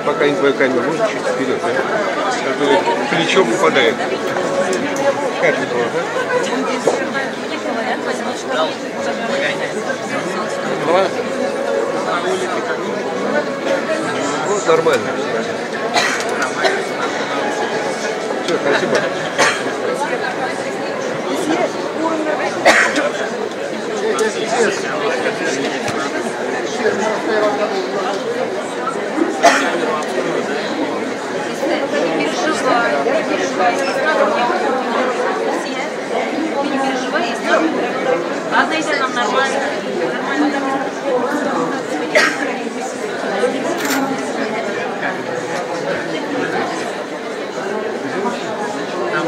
Пока не твою камеру, можно чуть вперед, да? А то плечо попадает. Как это, да? Вот нормально. Все, спасибо. Не переживай, если ладно, если нам нормально. Нормально.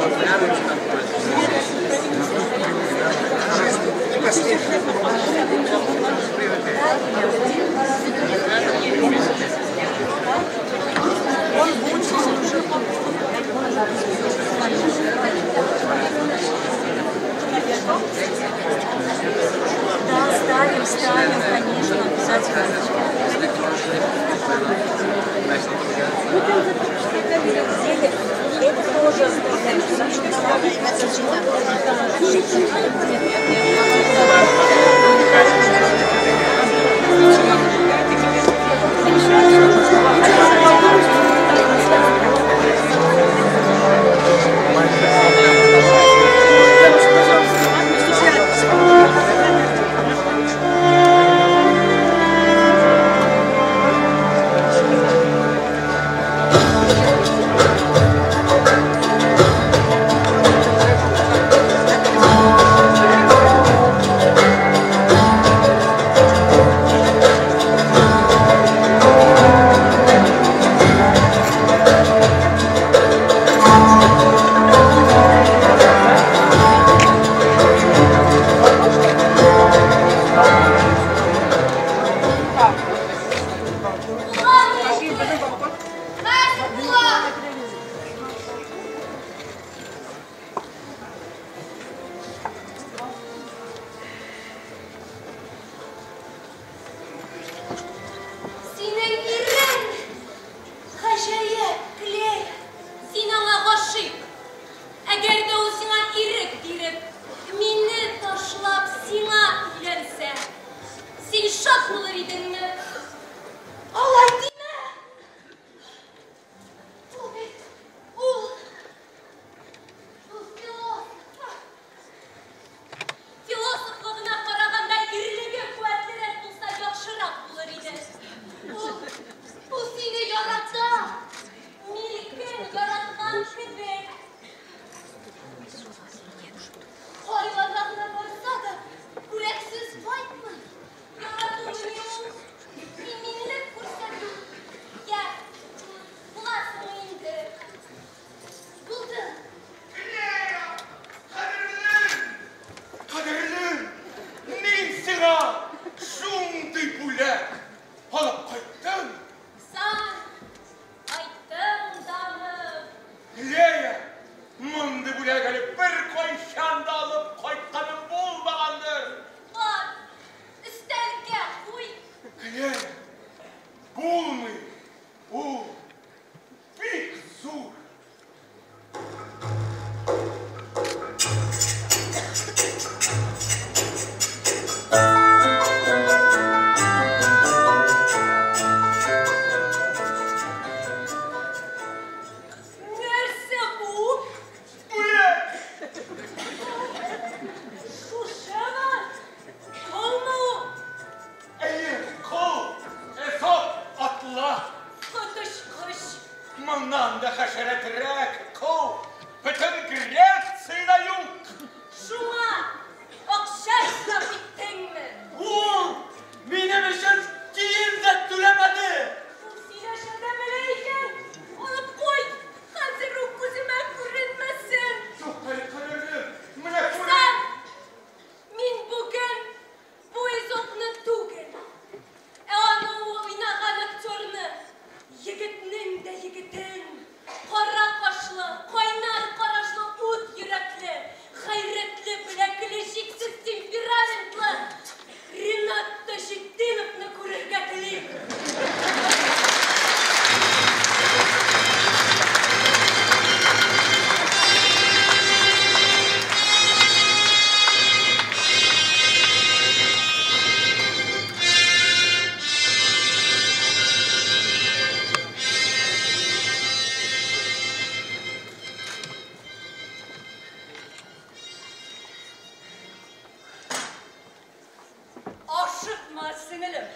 Сеңелем,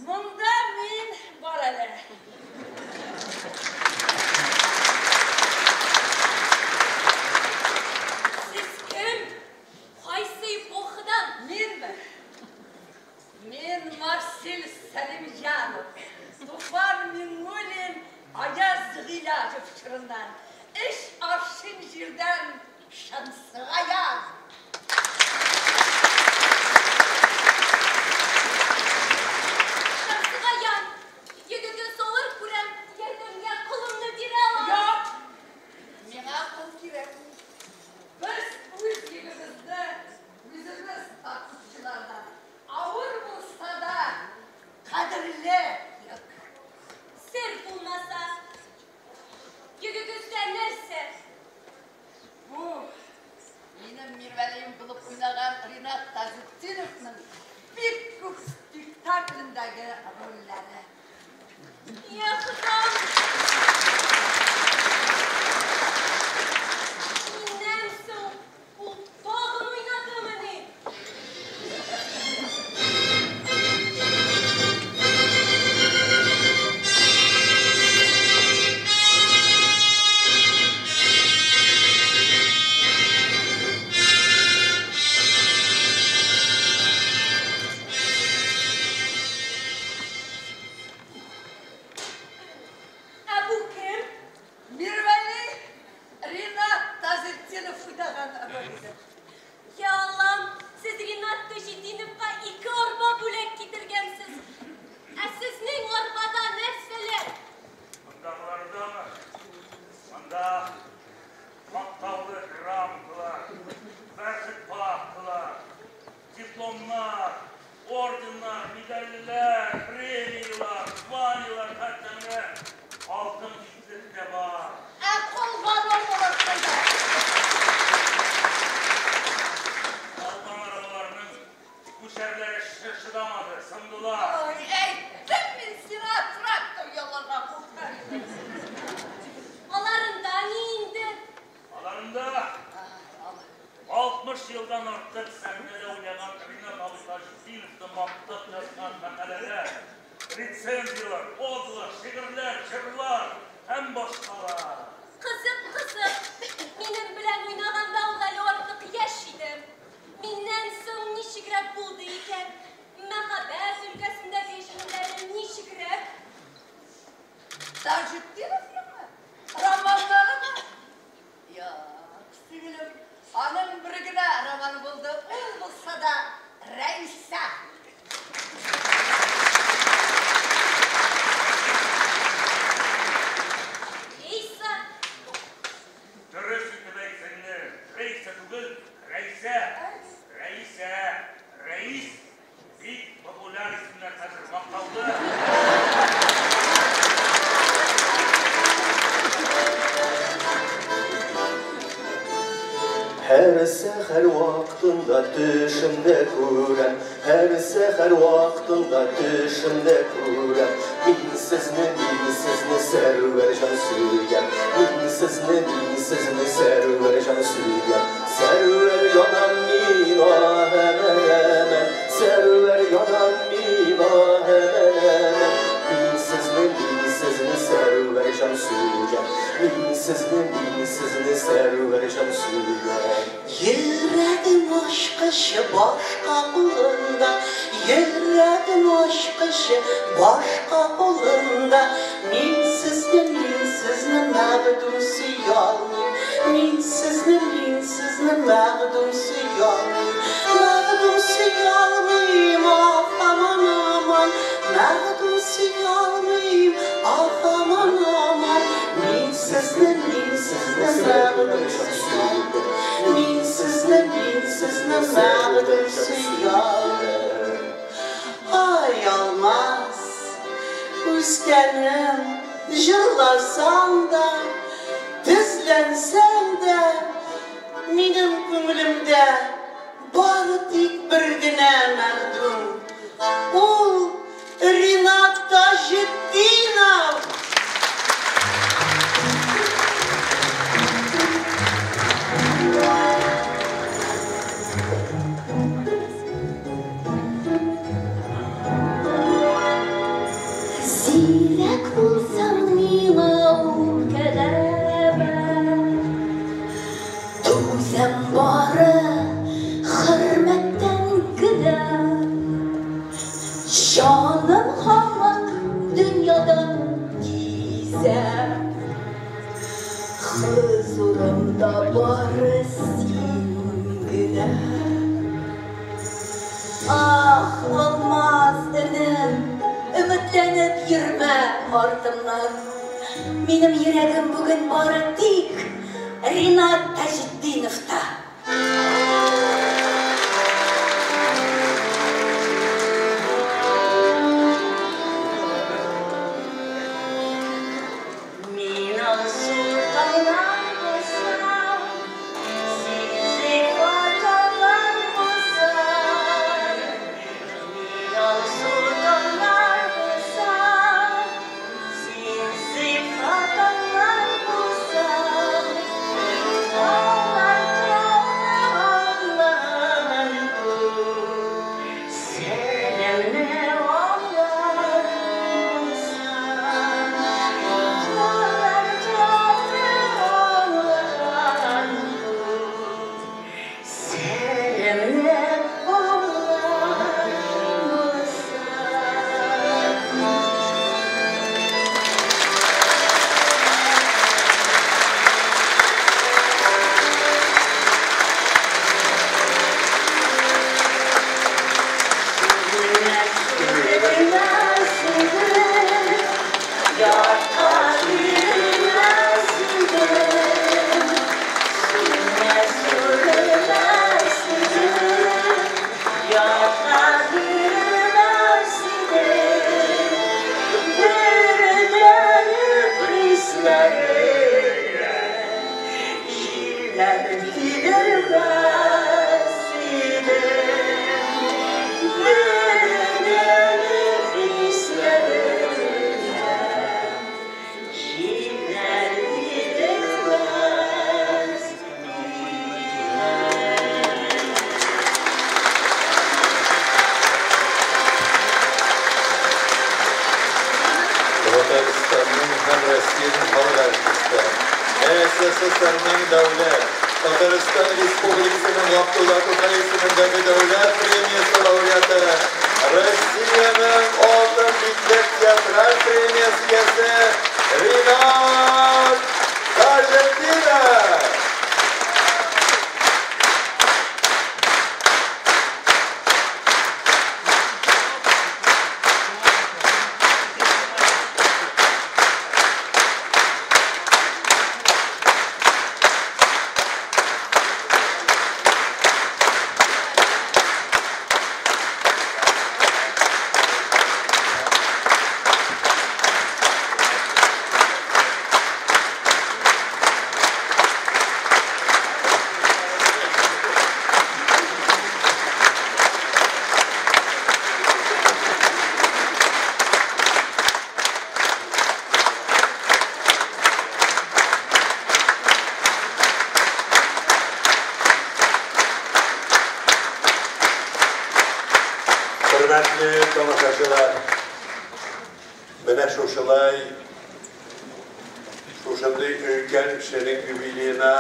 монда мин бар әле. Сез кем? Кайсы эпохадан? Минме? Мин Марсель Сәлимҗанов, Туфан Миңнуллин, Аяз Гыйләҗев чорыннан. Өч аршин җирдән Шәмсегаян. Шәмсегаян, йөгегез авыр күрәм, ярдәмгә кулымны бирә алам. Юк, миңа кул кирәкми. Без үз йөгебезне үзебез тартучылардан. Авыр булса да, кадерле йөк. Сер булмаса, йөгегездә нәрсә? Бу минем Мирвәлием булып уйнаган Ринат Таҗетдиновның бик күп спектаклендәге рольләре. Я Ходам! Миннән соң ул тагын уйнадымыни? Ә бу кем? Мирвәли Ринат Таҗетдинов уйнаган роль иде. Я Аллам, сез Ринат Таҗетдиновка ике арба бүләк китергәнсез. Ә сезнең арбада нәрсәләр? Мондагылардамы? Монда мактаулы грамоталар, бәрхет папкалар, дипломнар, орденнар, медальләр, премияләр, званиеләр, хәтта менә алтын битлек тә бар. Ә калган арбалар кайда? Калган арбаларның күчәрләре чыдамады, сындылар. Ой, әйттем мин сиңа трактор ялларга куркам. Аларында ни инде? Аларында 60 елдан артык сәхнәдә уйнаган Ринат абый Таҗетдиновны мактап язган мәкаләләр, рецензияләр, отзывлар, шигырьләр, җырлар һәм башкалар. Кызык, кызык. Минем белән уйнаганда ул әле артык яшь иде. Миннән соң ничегрәк булды икән? Мәхәббәт өлкәсендәге эшләре ничегрәк? Таҗетдиновныңмы? Романнарымы? Юк, сеңелем, аның бер генә романы булды. Ул булса да Рәйсә. Рәйсә? Дөрес итеп әйт, сеңлем. Рәйсә түгел, Рәйсә. Рәисә, Рәис. Бик популяр исемнәр хәзер, мактаулы. Һәр сәхәр вакытында төшемдә күрәм, һәр сәхәр вакытында төшемдә күрәм. Мин сезне Сәрвәр җан сөям. Мин сезне, мин сезне Сәрвәр җан сөям. Сәрвәр янам мин аһәмән, Сәрвәр янам мин аһәмән. Мин сезне Сәрвәр җан сөям. Мин сезне Сәрвәр җан сөям. Йөрәгем ачкычы башка кулында, йөрәгем ачкычы башка кулында. Мин сезне мәгъдүм сөя алмыйм. Мин сезне мәгъдүм сөя алмыйм. Мәгъдүм сөя алмыйм, ах, аман, аман. Мәгъдүм сөя алмыйм, ах, аман, аман. Мин сезне мәгъдүм сөя алмыйм. Мин сезне мәгъдүм сөя алмыйм. Ай, Алмаз, үскәнем, җырласаң да, тезләнсәң дә, минем күңелемдә бары тик бер генә мәгъдүм. Ул Ринат Таҗетдинов! булсаң миңа үпкәләмә. Түзәм бары хөрмәттән генә. Җаным һаман дөньядан гизә. Хозурымда бары син генә. Ах, Алмаз энем, өметләнеп йөрмә артымнан. Минем йөрәгем бүген бары тик Ринат Таҗетдиновта. Мин алсу таулар булсам, син зифа таллар булсаң. Мин алсу таулар булсам, син зифа таллар булсаң. Таулар таулар күк, сәламне алар булсаң. Таулар таулар күк, сәламне алар булсаң. Сүrülmez idim, yar yürümez idim. Sürme sürülmez idim, yar yürümez idim. Bir prislerine jiller gidilmez idim. Jiller gidilmez idim. Татарстанның һәм Россиянең халык артисты, СССРның дәүләт, Татарстан Республикасының Габдулла Тукай исемендәге дәүләт премиясе лауреаты, Россиянең Алтын битлек театраль премиясе иясе Ринат Таҗетдинов! Хөрмәтле тамашачылар, менә шушылай шушындый өлкән кешенең юбилеена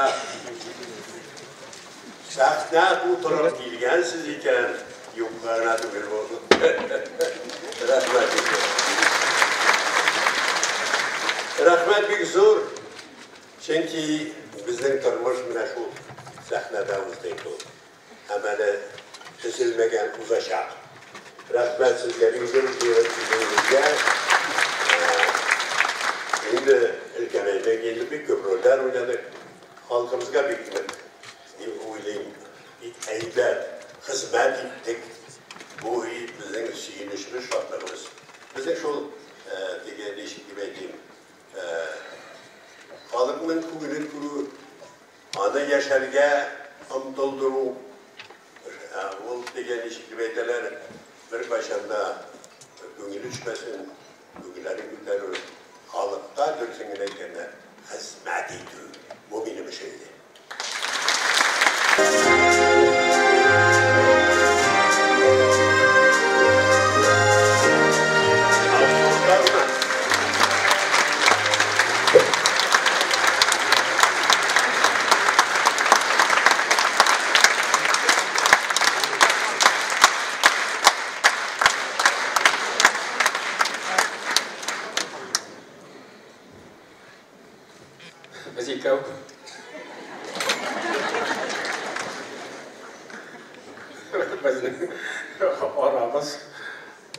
сәхнә тутырып килгәнсез икән, юкка гына түгел бу. Рәхмәт инде. Рәхмәт бик зур. Чөнки безнең тормыш менә шул сәхнәдә узды инде ул. Һәм әле төзелмәгән узачак. Рәхмәт сезгә, бик зур килүегезгә. Инде өлкәнәйдек, инде бик күп рольләр уйнадык. Халкыбызга бик нык, дип уйлыйм, бик әйбәт хезмәт иттек. Бу безнең сөенечебез, шатлыгыбыз. Безнең шул теге ничек дип әйтим, халыкның күңелен күрү, аны яшәргә омтылдыру, ул теге ничек дип әйтәләр, беркайчан да күңеле төшмәсен, күңелләрен күтәрү, халыкка дөресен генә әйткәндә хезмәт итү. Бу минем эшем иде. Без икәү. Безнең арабыз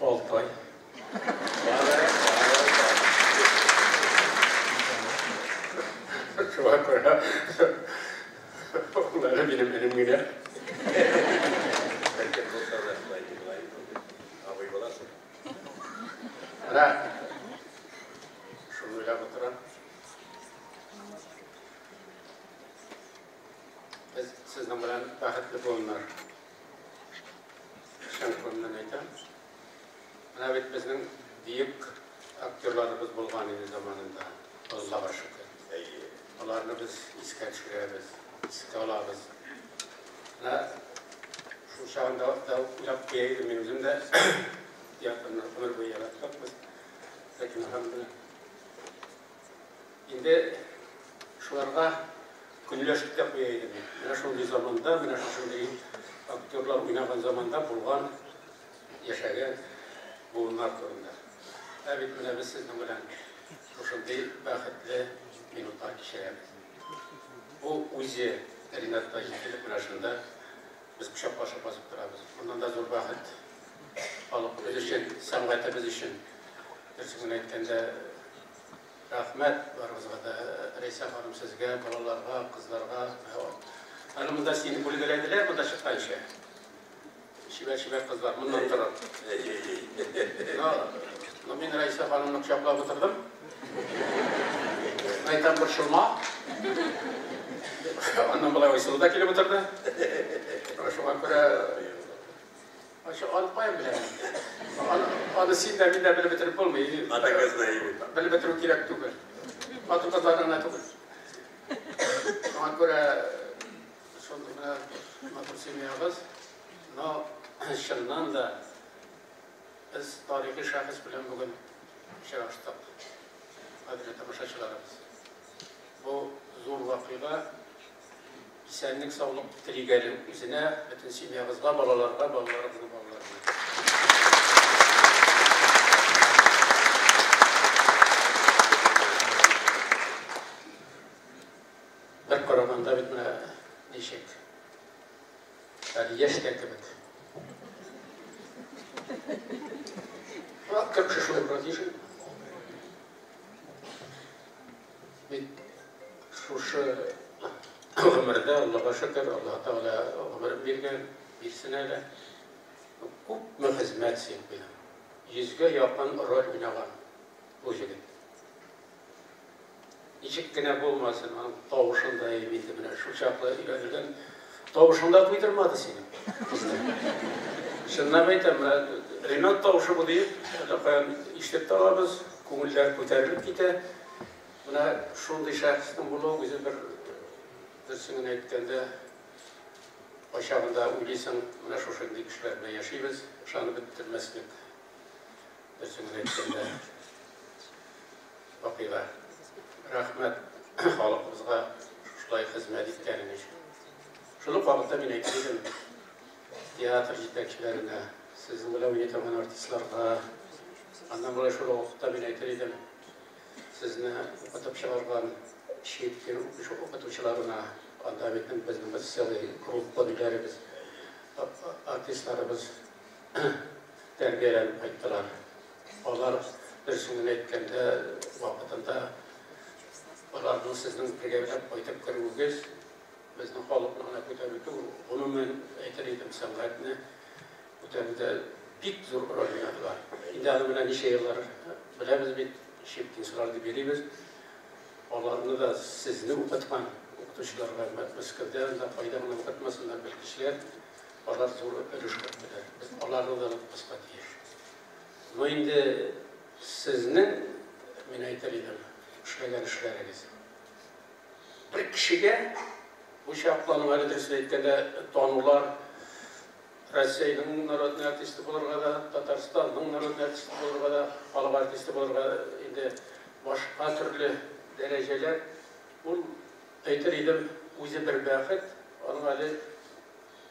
6 ай. Шуңа күрә ул әле минем энем генә. Бәлкем булса да шулай дип була инде. Абый буласың. Менә шуны уйлап утырам. Без сезнең белән бәхетле буыннар. Чын күңелдән әйтәм. Менә бит безнең бөек актерларыбыз булган иде заманында. Аллага шөкер. Әйе. Аларны без искә төшерәбез, искә алабыз. Менә шул чагында да уйлап куя идем мин үзем дә. Театрны гомер буе яраттык без. Ләкин әлхәмдүлилләһ. Инде шуларга көнләшеп тә куя идем. Менә шундый заманда, менә шушындый актерлар уйнаган заманда булган, яшәгән буыннар турында. Ә бит менә без сезнең белән шушындый бәхетле минутлар кичерәбез. Бу үзе Ринат Таҗетдинов менә шунда без кочаклашып басып торабыз. Моннан да зур бәхет халкыбыз өчен, сәнгатебез өчен. Дөресен генә әйткәндә, рәхмәт барыгызга да, Рәйсә ханым, сезгә, балаларга, кызларга. Әле монда сине бүлгәләделәр монда чыкканчы. Чибәр-чибәр кызлар моннан торып. Но мин Рәйсә ханымны кочаклап утырдым. Әйтәм, борчылма. Аннан болай Айсылу да килеп утырды. Шуңа күрә аны каян беләм? Аны син дә, мин дә белеп бетереп булмый. Хатын-кызны әйе. Белеп бетерү кирәк түгел. Хатын-кызларны гына түгел. Шуңа күрә шундый менә матур семьябыз. Но чыннан да без тарихи шәхес белән бүген очраштык. Кадерле тамашачыларыбыз. Бу зур вакыйга. Исәнлек, саулык телик әле үзенә, бөтен семьябызга, балаларга, балаларыбызның балаларына. Бер караганда бит менә ничек. Әле яшь тә кебек. Актер кеше шулай бераз яши. Бит шушы гомердә, Аллага шөкер, Аллаһ Тәгалә гомерен биргән, бирсен әле. Күпме хезмәт син куйдың. 100гә якын роль уйнаган бу җегет. Ничек кенә булмасын, аның тавышын да инде менә шул чаклы өйрәнелгән тавышын да куйдырмады синең. Чынлап әйтәм, менә Ринат тавышы бу диеп, әллә каян ишетеп тә алабыз, күңелләр күтәрелеп китә. Менә шундый шәхеснең булуы үзе бер дөресен генә әйткәндә, кайчагында уйлыйсың, менә шушындый кешеләр белән яшибез, ышанып бетермәслек. Дөресен генә әйткәндә, вакыйга. Рәхмәт халкыбызга шулай хезмәт иткәнең өчен. Шул ук вакытта мин әйтер идем, театр җитәкчеләренә, сезнең белән уйный торган артистларга, аннан болай шул ук вакытта мин әйтер идем, сезне укытып чыгарган чит ил укытучыларына, анда бит безнең бер целый группа диләребез, артистларыбыз тәрбияләнеп кайттылар. Алар, дөресен генә әйткәндә, вакытында аларның сезнең бергәләп кайтып керүегез безнең халыкны гына күтәрү түгел, гомумән әйтер идем, сәнгатьне күтәрүдә бик зур роль уйнадылар. Инде аны менә ничә еллар беләбез бит, щепкинчылар дип йөрибез. Аларны да сезне укыткан укытучыларга Мәскәүдә, анда кайда гына укытмасыннар белгечләр, алар зур өлеш керттеләр. Без аларны да онытмаска тиеш. Но инде сезнең, мин әйтер идем, эшләгән эшләрегез. Бер кешегә бу чаклы әле дөресен әйткәндә танулар, Россиянең народный артисты булырга да, Татарстанның народный артисты булырга да, халык артисты булырга инде башка төрле дәрәҗәләр. Ул, әйтер идем, үзе бер бәхет, аның әле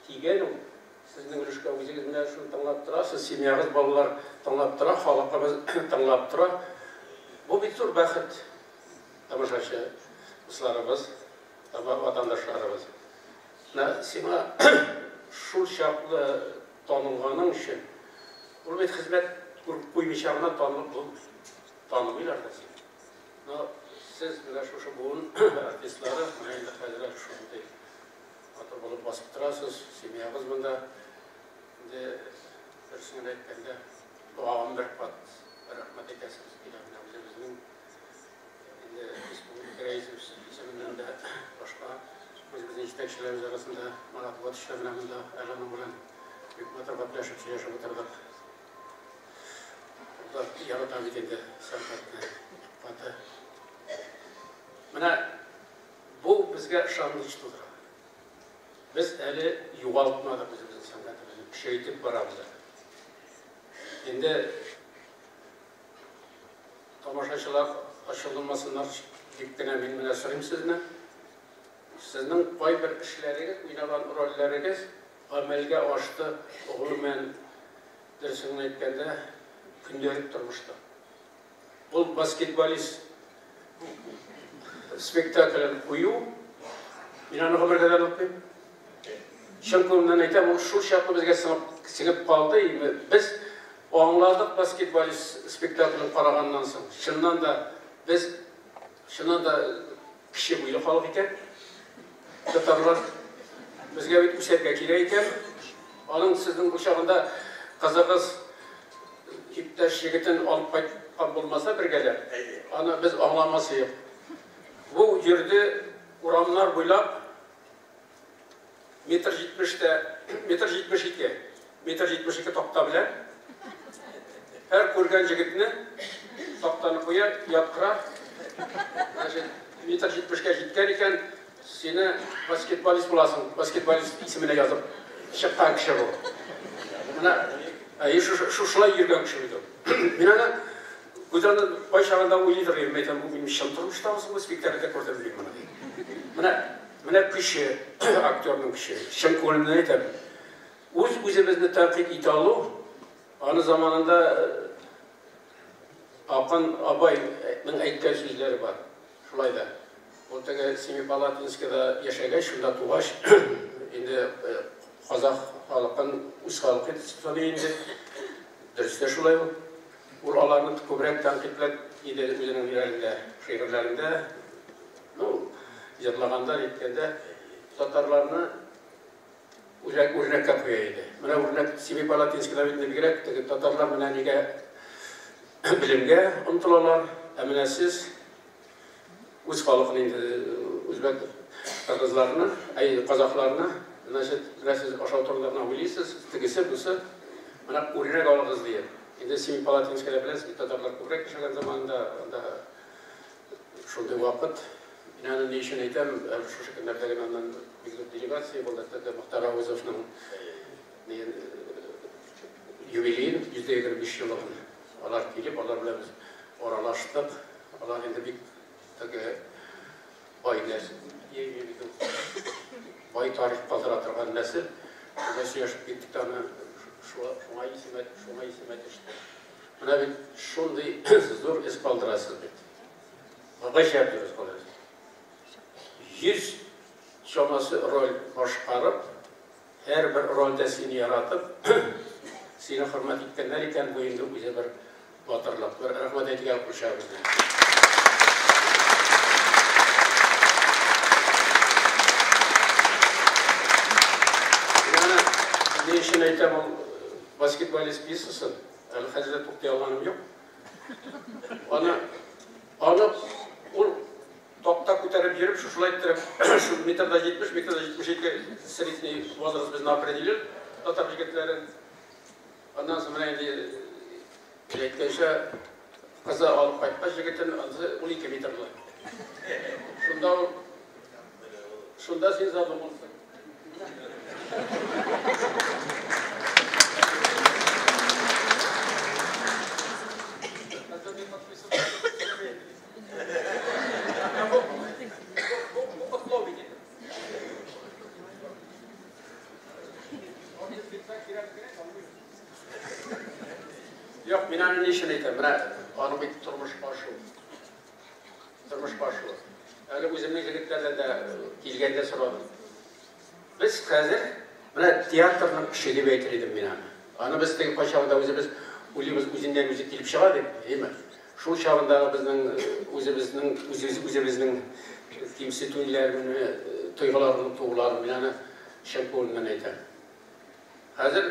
тигән ул. Сезнең өлешкә үзегез менә шуны тыңлап торасыз, семьягыз, балалар тыңлап тора, халкыбыз тыңлап тора. Бу бит зур бәхет, тамашачы. дусларыбыз, ватандашларыбыз. Менә сиңа шул чаклы танылганың өчен, ул бит хезмәт күреп куймыйча гына танылып булмый. Танымыйлар да сине. Но сез менә шушы буын артистлары, менә инде хәзер шундый матур булып басып торасыз, семьягыз монда. Инде дөресен генә әйткәндә, тагын бер кат рәхмәт әйтәсебез килә менә үзебезнең инде республика рәисебез исеменнән дә, башка үзебезнең җитәкчеләребез арасында Марат Гатыш та менә монда, әле аның белән бик матур гәпләшеп, сөйләшеп утырдык. Ул да ярата бит инде сәнгатьне каты. Менә бу безгә ышаныч тудыра. Без әле югалтмадык үзебезнең сәнгатебезне, көчәйтеп барабыз әле. Инде тамашачылар ачуланмасыннар дип кенә мин менә сорыйм сезне. Сезнең кайбер эшләрегез, уйнаган рольләрегез гамәлгә ашты, гомумән, дөресен генә әйткәндә, көндәлек тормышта. Ул баскетболист спектаклен кую, мин аны гомергә дә онытмыйм. Чын күңелемнән әйтәм, ул шул чаклы безгә сеңеп калды. Без аңладык баскетболист спектаклен караганнан соң. Чыннан да без чыннан да кече буйлы халык икән. Татарлар безгә бит үсәргә кирәк икән. Аның сезнең бу чагында кызыгыз иптәш егетен алып кайткан булмаса бергәләп, аны без аңламас идек. Бу йөрде урамнар буйлап метр җитмештә, метр 72, метр 72 такта белән. Һәр күргән егетне тактаны куя, яткыра. Значит, метр җитмешкә җиткән икән, сине баскетболист буласың, баскетболист исеменә язып чыккан кеше бу. Менә шушылай йөргән кеше бит ул. Мин аны күз алдында кайчагында уйлый торыйм, әйтәм, бу минем чын тормыштамы соң, бу спектакльдә күрдем мин моны. Менә көче, актерның көче. Чын күңелемнән әйтәм. Үз үзебезне тәнкыйть итә алу, аны заманында Акын абайның әйткән сүзләре бар. Шулай да. Ул теге Семипалатинскида яшәгәч, шунда тугач, инде казах халкын үз халкы итеп саный инде. Дөрес тә шулай ул. Ул аларны күбрәк тәнкыйтьләп иде үзенең ниләрендә, шигырьләрендә, ну, җырлаганда, әйткәндә, татарларны үзәк үрнәккә куя иде. Менә үрнәк Семипалатинскида бит бигрәк теге татарлар менә нигә белемгә омтылалар, ә менә сез үз халкын инде үзбәк кыргызларны, әй, казахларны, значит, менә сез ашау турында гына уйлыйсыз, тегесе, бусы, менә үрнәк алыгыз диеп. Инде Семипалатинскида беләсез бит, татарлар күбрәк яшәгән заманында, анда шундый вакыт. Мин аны ни өчен әйтәм, әле шушы көннәрдә генә аннан бик зур делегация булды, теге Мохтар Әуезовның юбилеен, 125 еллыгын. Алар килеп, алар белән без аралаштык. Алар инде бик теге бай нәсел, бай тарих калдыра торган нәсел. Шунда сөйләшеп киттек аны, шуңа исемә төште. Менә бит шундый зур эз калдырасыз бит. Гаҗәп зур эз калдырасыз. 100 чамасы роль башкарып, һәрбер рольдә сине яратып, сине хөрмәт иткәннәр икән, бу инде үзе бер батырлык. Бер рәхмәт әйтергә кушабыз. Яны ни өчен әйтәм ул баскетболист пьесасын, әле хәзер дә туктый алганым юк. Аны ул такта күтәреп йөреп, шушылай иттереп, шу метрда 70, метрда 72 средний возраст безне определил, татар егетләрен. Аннан соң менә инде әйткәнчә, кызы алып кайткач егетен, анысы 12 метрлы. Шунда ул, шунда син задумался. Хотя не подписывался. Бу котлау бит инде. Он спектакль кирәк кирәк, алмыйм. Юк, мин аны ни өчен әйтәм? Менә аның бит тормышка ашу. Тормышка ашу. Әле үземнең егетләрдән дә килгәндә сорадым. Без хәзер менә театрның көче дип әйтер идем мин аны. Аны без теге кайчагында үзебез уйлыйбыз, үзеннән үзе килеп чыга дип, әйеме? Шул чагындагы безнең үзебезнең үзебезнең кимсетүләрне, тойгыларның тууларын мин аны чын күңелемнән әйтәм. Хәзер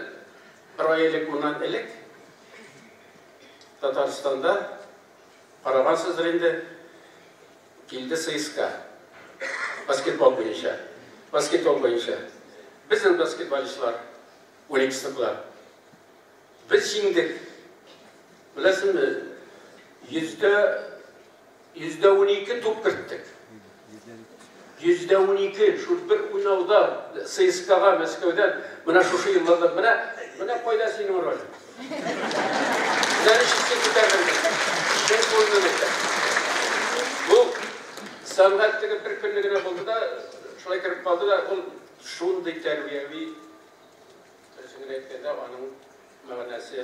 бер ай элек моннан элек Татарстанда карагансыздыр инде, килде ЦСКА. Баскетбол буенча. Баскетбол буенча. Безнең баскетболистлар, униксныкылар. Без җиңдек. Беләсеңме, 12% туп керттек. 12% шул бер уйнауда ЦСКАга Мәскәүдән менә шушы елларда менә кайда синең роль. Менә ничек син күтәрдең. Чын күңелдән әйтәм. Бу сәнгать теге бер көнне генә булды да, шулай кереп калды да, ул шундый тәрбияви, дөресен генә әйткәндә, аның мәгънәсе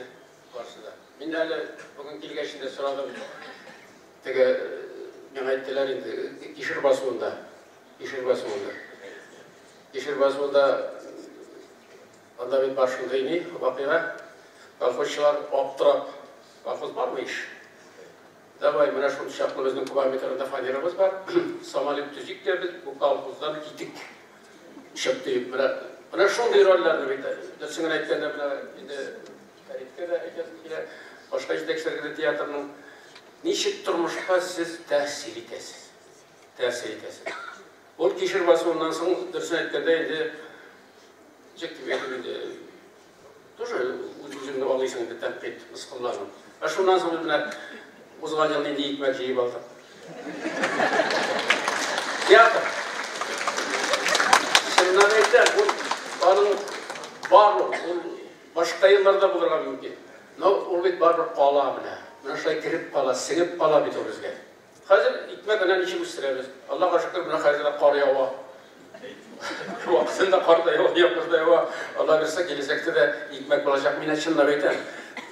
барсы да. Мин әле бүген килгәч инде сорадым. Теге миңа әйттеләр инде, кишер басуында. Кишер басуында. Кишер басуында анда бит бар шундый ни вакыйга. Колхозчылар аптырап, колхоз бармы иш? Давай, менә шул чаклы безнең кубометрында фанерабыз бар. Самолет төзик тә без бу колхоздан китик. Чык дип, менә шундый рольләрне бит. Дөресен генә әйткәндә, менә инде Фәриткә дә әйтәсем килә, башка җитәкчеләргә дә театрның ничек тормышка сез тәэсир итәсез? Тәэсир итәсез. Ул кишер басуыннан соң, дөресен әйткәндә, инде ничек дип әйтим инде, тоже үз-үзеңне алыйсың инде тәнкыйть мыскыллану. Ә шуннан соң менә узган ел нинди икмәк җыеп алдык. Театр. Чыннан әйтәм, ул аның барлык, ул башка елларда булырга мөмкин. Но ул бит барыбер кала менә. Менә шулай кереп кала, сеңеп кала бит ул безгә. Хәзер икмәк әнә ничек үстерәбез. Аллага шөкер, менә хәзер дә кар ява. Вакытында кар да ява, яңгыр да ява. Алла бирсә, киләчәктә дә икмәк булачак. Мин чынлап әйтәм.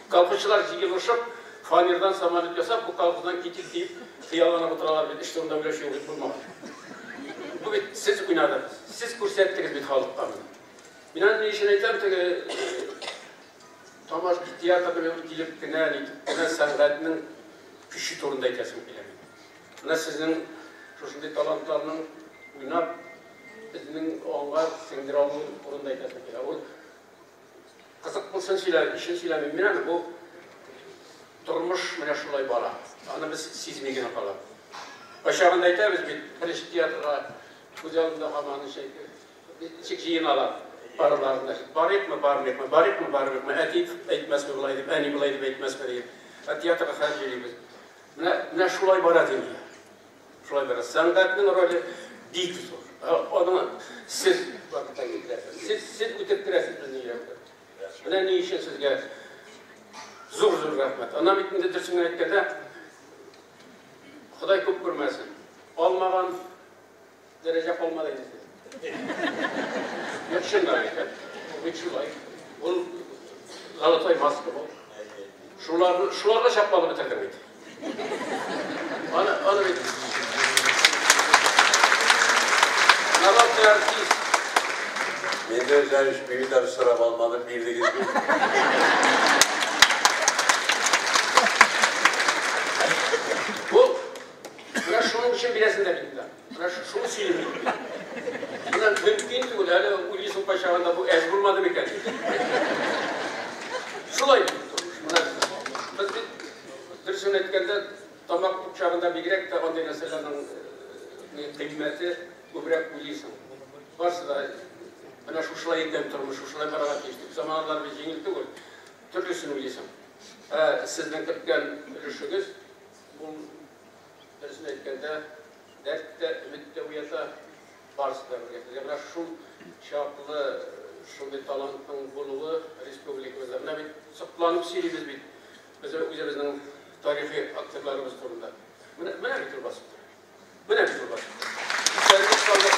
Колхозчылар җыелышып, фанердан самолет ясап, бу колхоздан китик дип хыялланып утыралар бит. Эш турында уйлаучы юк булмаган. Бу бит сез уйнадыгыз. Сез күрсәттегез бит халыкка моны. Мин аны ни өчен әйтәм, теге тамаш театрда мин килеп кенә, нитеп кенә сәнгатьнең көче турында әйтәсем килә. Менә сезнең шушындый талантларның уйнап, безнең аңга сеңдерә алу турында әйтәсем килә. Ул кызык булсын сөйләм, өчен сөйләмим. Мин аны бу тормыш менә шулай бара. Аны без сизми генә калабыз. Кайчагында әйтәбез бит, беренче театрга күз алдында һаман ничек җыеналар параларында. Барыйкмы, бармыйкмы, барыйкмы, бармыйкмы, әти әйтмәсме болай дип, әни болай дип әйтмәсме дип. Ә театрга хәзер йөрибез. Менә шулай бара дөнья. Шулай бара. Сәнгатьнең роле бик зур. Аны сез вакытта китерәсез. Сез үтеп керәсез безнең йөрәккә. Менә ни өчен сезгә зур-зур рәхмәт. Аннан бит инде дөресен генә әйткәндә, Ходай күп күрмәсен. Алмаган дәрәҗә калмады инде. Юк, чынлап әйтәм. Ул бит шулай. Ул золотой маска бу. Шуларны чаклап бетердең бит. Аны бит. Народный артист. Мин дә үзләр бирдәр сорап алмадым, бирдегез бит. Бу менә шуның өчен бирәсең дә бит. Менә шуны сөйлим. Менә мөмкин түгел, әле уйлыйсың кайчагында бу әз булмады микән? Шулай бит тормыш. Менә без бит дөресен әйткәндә, тамак тукчагында бигрәк тә андый нәрсәләрнең кыйммәте күбрәк уйлыйсың. Барсы да менә шушылай икән тормыш, шушылай барырга тиеш дип. Заманалар бит җиңел түгел. Төрлесен уйлыйсың. Ә сезнең керткән өлешегез ул дөресен әйткәндә дәрт тә, өмет тә уята, барысы да бергә. Сезгә менә шул чаклы шундый талантның булуы республикабызда. Менә бит сокланып сөйлибез бит без үзебезнең тарихи актерларыбыз турында. Менә бит ул басып тора. Менә бит ул басып тора. Исәнлек, саулык,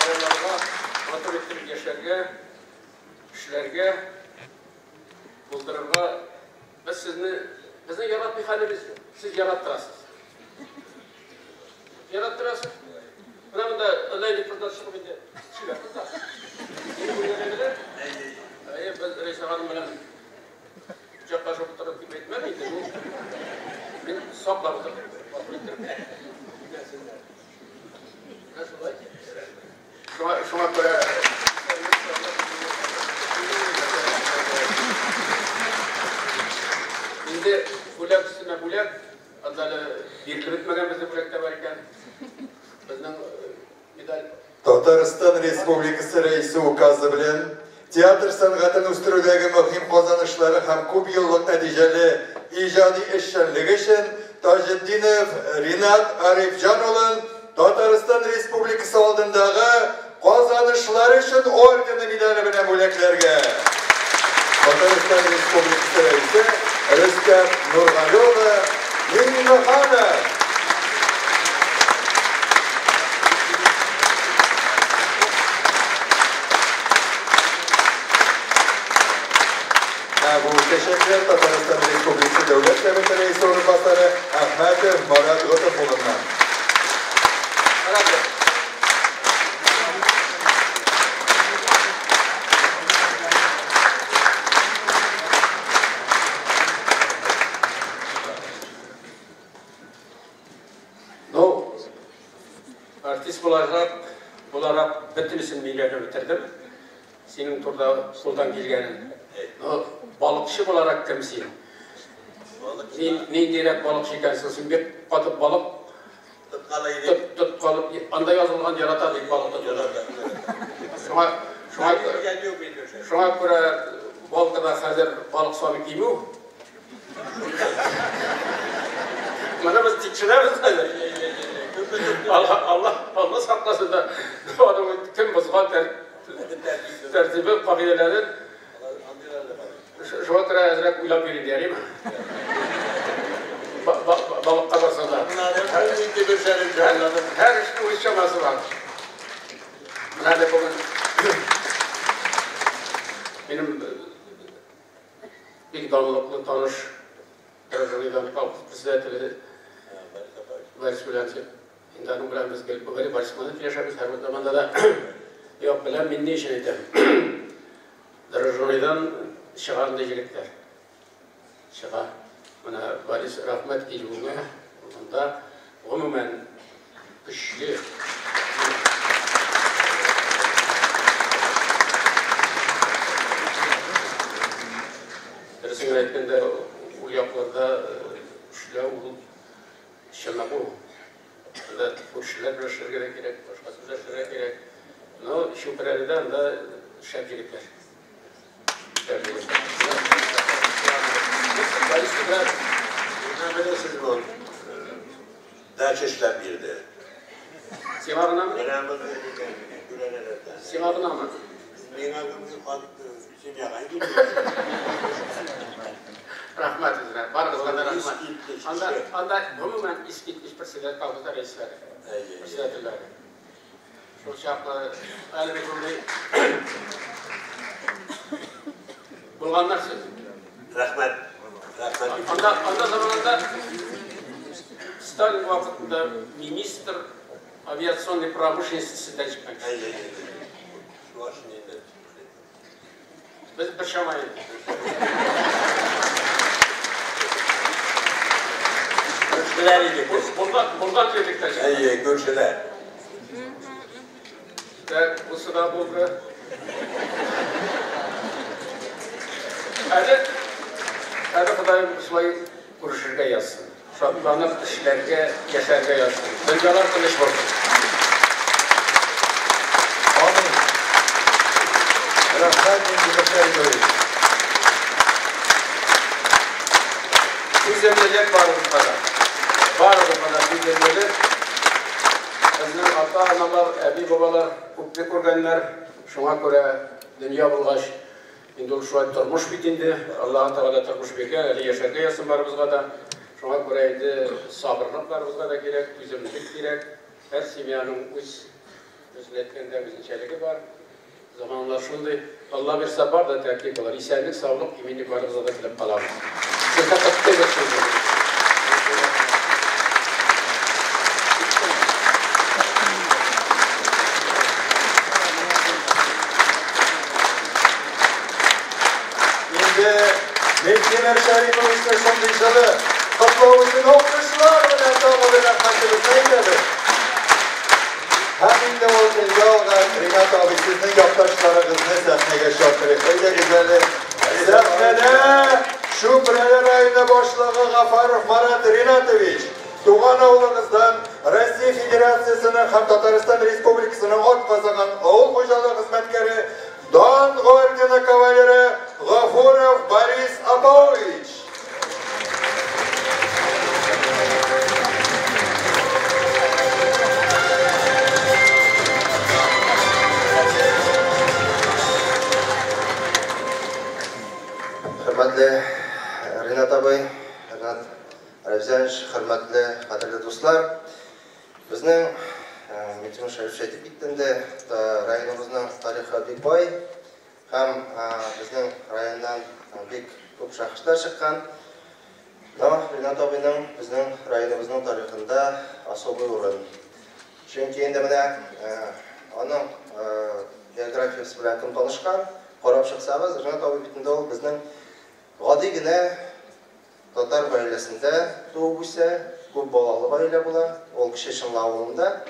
балаларга матур итеп яшәргә, эшләргә, булдырырга. Без сезне Безнең яратмый хәлебез юк. Сез яраттырасыз. Яраттырасыз. Менә монда әллә нинди кызлар чыгып инде. Чибәр кызлар. Сине күргәннәр. Әйе, без Рәйсә ханым белән кочаклашып утырып дип әйтмәм инде. Мин саклап утырдым. Менә шулай. Шуңа күрә инде бүләк өстенә бүләк, анда әле бирелеп бетмәгән безнең бүләк тә бар икән. Безнең медаль. Татарстан Республикасы Рәисе указы белән театр сәнгатен үстерүдәге мөһим казанышлары һәм күп еллык нәтиҗәле иҗади эшчәнлеге өчен Таҗетдинов Ринат Арифҗан улын Татарстан Республикасы алдындагы казанышлары өчен ордены медале белән бүләкләргә. Татарстан Республикасы Рәисе Рөстәм Нургали улы Миңнеханов. Бу чәчәкләр Татарстан Республикасы Дәүләт Советы Рәисе урынбасары Әхмәтов Марат Готыф улыннан. Ну, артист буларак бөтенесен мин өйрәнеп бетердем. Синең турыда кулдан килгәнен. Ну, балыкчы буларак кем син? Ниндирәк балыкчы икәнсең? Син бик каты балык тоткалып, анда язылган ярата дип балык тотуны. Шуңа күрә Волгада хәзер балык саны кимү. Моны без тикшерәбез хәзер. Алла сакласын да, аның кем бозган тәртибе, кагыйдәләрен. Шуңа күрә әзрәк уйлап йөрим, ярыймы? Балыкка барса да. Һәр эшнең үз чамасы бар. Менә әле бүген минем бик данлыклы таныш Дрожжидан колхоз председателе Борис Гулянцев. Инде аның белән без гел Борис Борисович яшәбез һәр заманда да. Юк, беләм, мин ни өчен әйтәм. Дрожжидан чыга инде егетләр. Чыга. Менә Борис, рәхмәт килүеңә. Монда гомумән көчле. Дөресен генә әйткәндә, ул якларда эшләү ул чыныгу. Анда күршеләр белән эшләргә дә кирәк, башкасы белән эшләргә кирәк. Но Чүпрәледә анда шәп егетләр. Шәп егетләр. Борис белән Беләсез, ул дача эшләп бирде. Сиңа гынамы? Менә моны күрәләләрдә. Сиңа гынамы? Миңа хат семьяга килде. Рәхмәт сезгә. Барыгызга да рәхмәт. Анда гомумән искиткеч председатель колхозда рәисләре. Председательләре. Шул чаклы әле бит шундый булганнар сез. Рәхмәт. Рәхмәт. Анда заманында Сталин вакытында министр авиационной промышленности сездән чыккан. Чуашын инде. Без бер чама инде. Күршеләр идек без. Булган җирлектә чыккан. Әйе, күршеләр. Так, бусы да булды. Әле Ходаем шулай күрешергә язсын. Шатланып эшләргә, яшәргә язсын. Дөньялар тыныч булсын. Амин. Рәхмәт, Минтимер Шәрипович. Түземлелек барыбызга да. Барыбызга да түземлелек. Безнең ата-аналар, әби-бабалар күпне күргәннәр. Шуңа күрә дөнья булгач, инде ул шулай тормыш бит инде. Аллаһы Тәгалә тормыш биргән, әле яшәргә язсын барыбызга да. Шуңа күрә инде сабырлык барыбызга да кирәк, түземлелек кирәк. Һәр семьяның үз әйткәндә үзенчәлеге бар. Заманнар шундый. Алла бирсә бар да тәртип булыр. Исәнлек, саулык, иминлек барыбызга да теләп калабыз. Сезне котлыйбыз шундый. Инде Минтимер Шәриповичны шундый җылы котлау өчен алкышлар белән тагы бер рәхмәтебезне әйтәбез. Һәм инде ул телгә алган Ринат абый, сезнең якташларыгызны сәхнәгә чакырыйк. Әйдәгез әле. Сәхнәдә Чүпрәле районы башлыгы Гафаров Марат Ринатович, туган авылыгыздан Россия Федерациясенең һәм Татарстан Республикасының атказанган авыл хуҗалыгы хезмәткәре, Дан ордены кавалеры Гафуров Борис Апаувич. Хөрмәтле Ринат абый, Ринат Рәвзянович, хөрмәтле, кадерле дуслар, безнең Минтимер Шәрипович әйтеп китте инде, районыбызның тарихы бик бай һәм безнең районнан бик күп шәхесләр чыккан. Но Ринат абыйның безнең районыбызның тарихында особый урын. Чөнки инде менә аның биографиясе белән кем танышкан, карап чыксагыз, Ринат абый бит инде ул безнең гади генә татар гаиләсендә туып үсә, күп балалы гаилә була, ул Кече Чынлы авылында.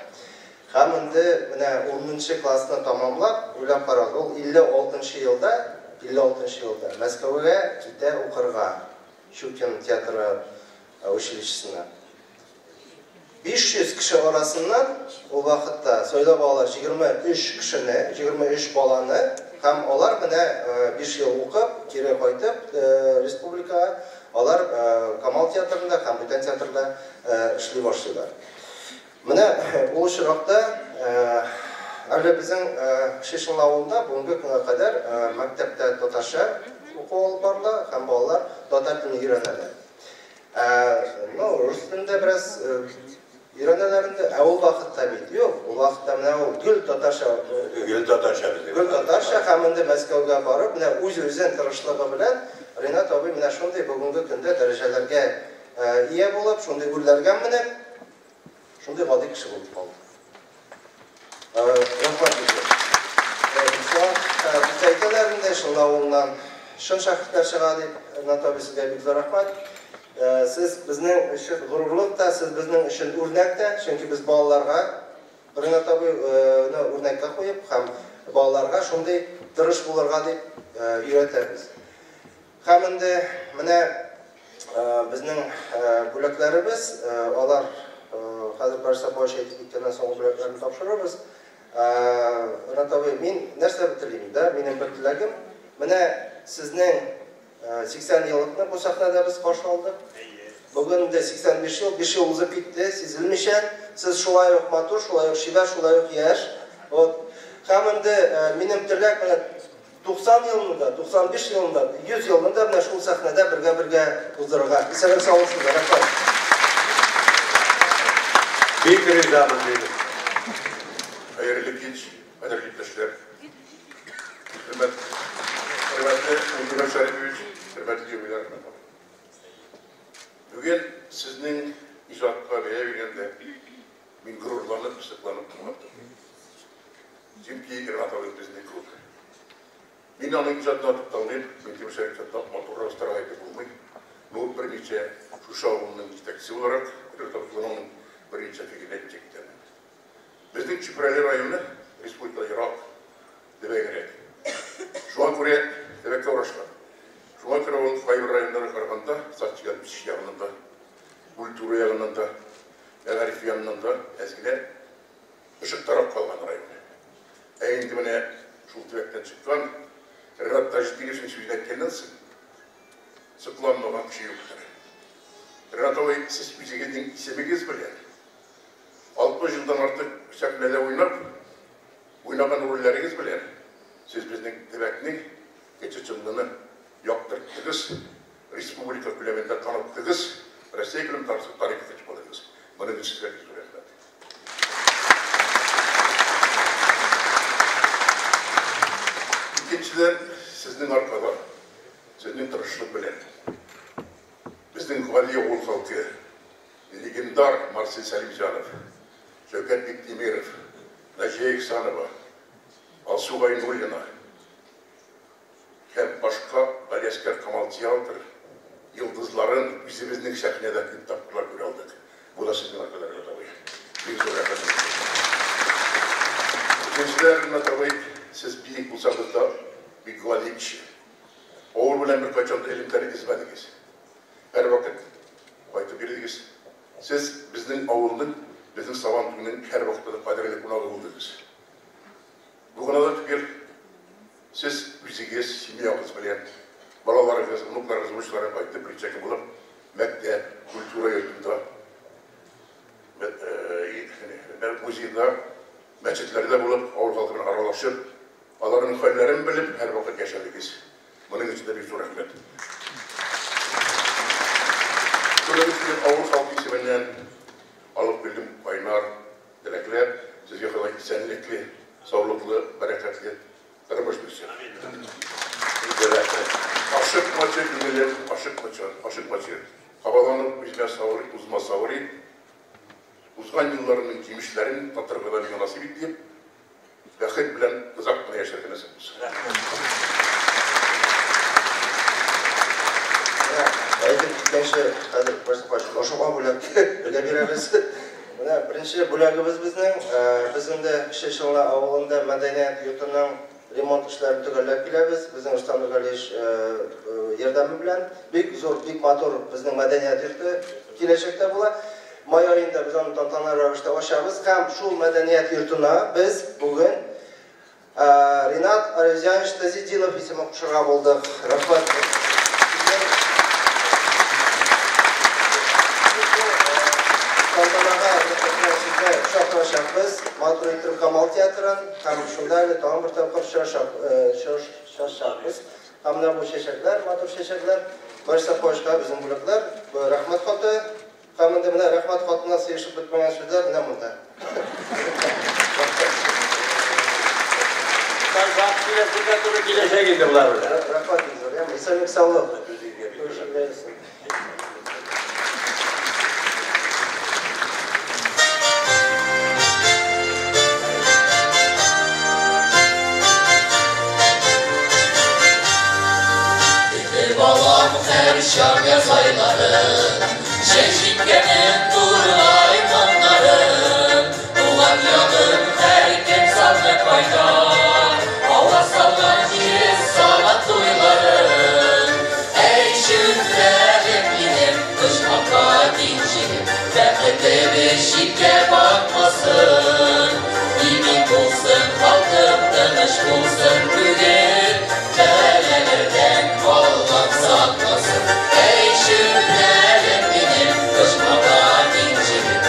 Һәм инде менә 10 классны тамамлап, уйлап карагыз, ул 56 елда, 56 елда Мәскәүгә китә укырга, Щукин театры училищесына. 500 кеше арасыннан ул вакытта сайлап алалар 23 кешене, 23 баланы, һәм алар менә 5 ел укып, кире кайтып республикага, алар Камал театрында һәм бүтән театрда эшли башлыйлар. Менә ул очракта әле безнең Кече Чынлы авылында бүгенге көнгә кадәр мәктәптә татарча уку алып барыла һәм балалар татар телен өйрәнәләр. Ну, рус телендә бераз өйрәнәләр инде. Ә ул вакытта бит юк. Ул вакытта менә ул гел татарча. Гел татарча безнең. Гел татарча һәм инде Мәскәүгә барып, менә үз-үзен тырышлыгы белән Ринат абый менә шундый бүгенге көндә дәрәҗәләргә ия булып, шундый үрләргә менеп, шундый гади кеше булып калды. Рәхмәт сезгә. Безгә әйтәләр инде, Чынлы авылыннан чын шәкертләр чыга дип, Ринат абый, сезгә бик зур рәхмәт. Сез безнең өчен горурлык та, сез безнең өчен үрнәк тә, чөнки без балаларга Ринат абыйны үрнәккә куеп һәм балаларга шундый тырыш булырга дип өйрәтәбез. Һәм инде менә безнең бүләкләребез, алар хәзер Борис Сапович әйтеп киткәннән соң ул бүләкләрне тапшырырбыз. Ринат абый, мин нәрсә телим, да? Минем бер теләгем, менә сезнең 80 еллыкны бу сәхнәдә без каршы алдык. Бүген инде 85 ел, 5 ел узып китте, сизелмичә. Сез шулай ук матур, шулай ук чибәр, шулай ук яшь. Вот. Һәм инде минем теләк менә 90 елны да, 95 елны да, 100 елны да менә шул сәхнәдә бергә-бергә уздырырга. Исәнлек саулык сезгә, рәхмәт. Бик ризамын мин. Хәерле кич, кадерле иптәшләр. Хөрмәт, хөрмәтле Минтимер Шәрипович, хөрмәтле юбиляр Ринат абый. Бүген сезнең иҗатка бәя биргәндә мин горурланып, сокланып тыңлап тордым. Чөнки Ринат абый безне күп. Мин аның иҗатына тукталмыйм, Минтимер Шәрипович иҗатына матуррак остарак әйтеп булмый. Бу берничә шушы авылның җитәкчесе буларак, Ринат абый берничә фикерне әйтеп китәм. Безнең Чүпрәле районы республикада ерак, төбәгрәк. Шуңа күрә төбәккә урнашкан. Шуңа күрә ул кайбер районнарга караганда социаль үсеш ягыннан да, культура ягыннан да, мәгариф ягыннан да әз генә ышыктарак калган район. Ә инде менә шул төбәктән чыккан Ринат Таҗетдиновичның сүзен әйткәннән соң, сокланмаган кеше юктыр. Ринат абый, сез үзегезнең исемегез белән 60 елдан артык сәхнәдә уйнап, уйнаган рольләрегез белән сез безнең төбәкнең Кече Чынлыны яктырттыгыз, республика күләмендә таныттыгыз, Россия күләмендә тарихка чыгардыгыз. Моның өчен сезгә бик зур рәхмәт. Икенчедән, сезнең аркада, сезнең тырышлык белән Безнең гади авыл халкы, легендар Марсель Сәлимҗанов, Шәүкәт Биктимиров, Наҗия Ихсанова, Алсу Гайнуллина һәм башка Галиәсгар Камал театр йолдызларын үзебезнең сәхнәдә күп тапкырлар күрә алдык. Бу да сезнең аркада, Ринат абый. Бик зур рәхмәт. Икенчедән, Ринат абый, сез биек булсагыз да, бик гади кеше. Авыл белән беркайчан да элемтәне өзмәдегез. Һәрвакыт кайтып йөрдегез. Сез безнең авылның, безнең Сабан туеның һәрвакытта да кадерле кунагы булдыгыз. Бу гына да түгел, сез үзегез, семьягыз белән, балаларыгыз, внукларыгыз, внучлары кайтып, берничә көн булып, мәктәп, культура йортында, музейда, мәчетләрдә булып, авыл халкы белән аралашып, аларның хәлләрен белеп, һәрвакыт яшәдегез. Моның өчен дә бик зур рәхмәт. Шуның өчен авыл халкы исеменнән алып килдем кайнар теләкләр. Сезгә Ходай исәнлекле, саулыклы, бәрәкәтле тормыш бирсен. Ашыкмачы, күңелем, ашыкмачы, ашыкмачы. Кабаланып үзмә савыр, узма савыр ит. Узган елларының җимешләрен татырга да миңа насыйп ит дип, бәхет белән озак кына яшәргә насыйп булсын. Әйтеп киткәнче, хәзер башка бүләк бергә бирәбез. Менә беренче бүләгебез безнең. Без инде Кече Чаллы авылында мәдәният йортының ремонт эшләрен төгәлләп киләбез. Безнең Рөстәм Нургалиевич ярдәме белән бик зур, бик матур безнең мәдәният йорты киләчәктә була. Май аенда без аны тантаналы рәвештә ачабыз һәм шул мәдәният йортына без бүген Ринат Арифзянович Тазетдинов исемен кушырга булдык. Рәхмәт. Тантанага сезне чакырачакбыз. Матур итеп Камал театрын һәм шунда әле тагын бер тапкыр очрашачакбыз. Һәм менә бу чәчәкләр, матур чәчәкләр, Барыс Сафовичка безнең бүләкләр, рәхмәт хаты. Һәм инде менә рәхмәт хатына сыешып бетмәгән сүзләр менә монда. Киләсендә туры киләчәк инде болар белән. Рәхмәт бик зур. Исәнлек, саулык. Балам һәрчак яз айларын, җәй җиткәнен тургай таңнарын, туган ягын һәркем сагынып кайта, аваз салган җиз Сабан туйларын. Әй, чүпрәлем минем, оҗмахка тиң җирем, бәхетебез читкә батмасын. Имин булсын халкым, тыныч булсын күгем, бәлаләрдән Аллам сакласын. Әй, чүпрәлем минем, оҗмахка тиң җирем,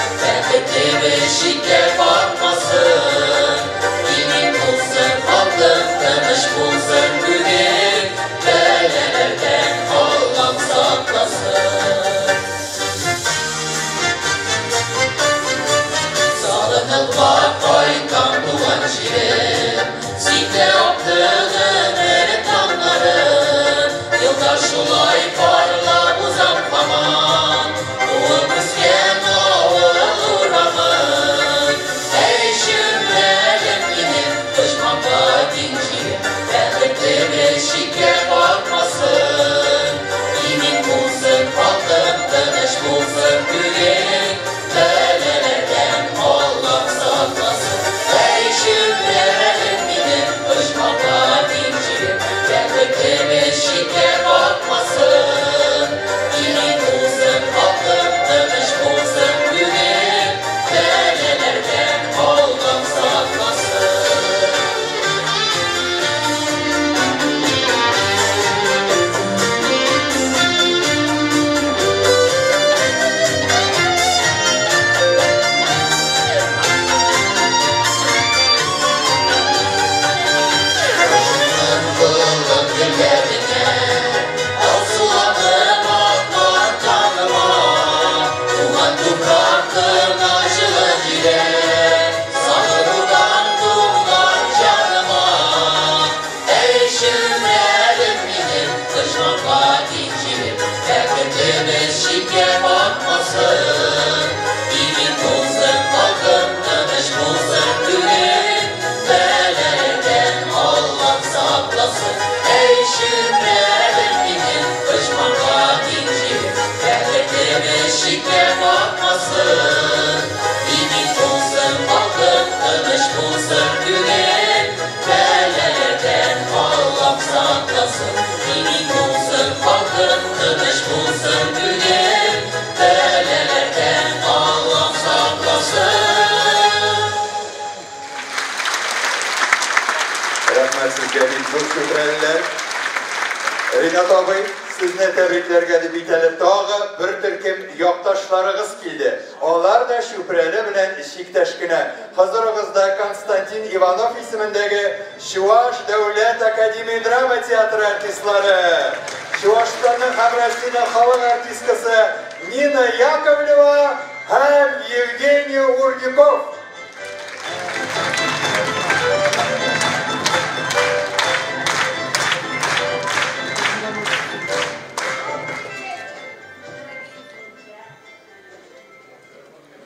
Вакыт тыныч булсын күңел, бәлаләрдән Аллаһ сакласын. Рәхмәт сезгә, бик зур чүпрәлеләр. Ринат абый, сезне тәбрикләргә дип бит әле тагы бер төркем якташларыгыз килде. Алар да Чүпрәле белән чиктәш кенә. Хозурыгызда Константин Иванов исемендәге Чуаш дәүләт академия драма театры артистлары. Чуашстанның һәм Россиянең халык артисткасы Нина Яковлева һәм Евгений Урдюков.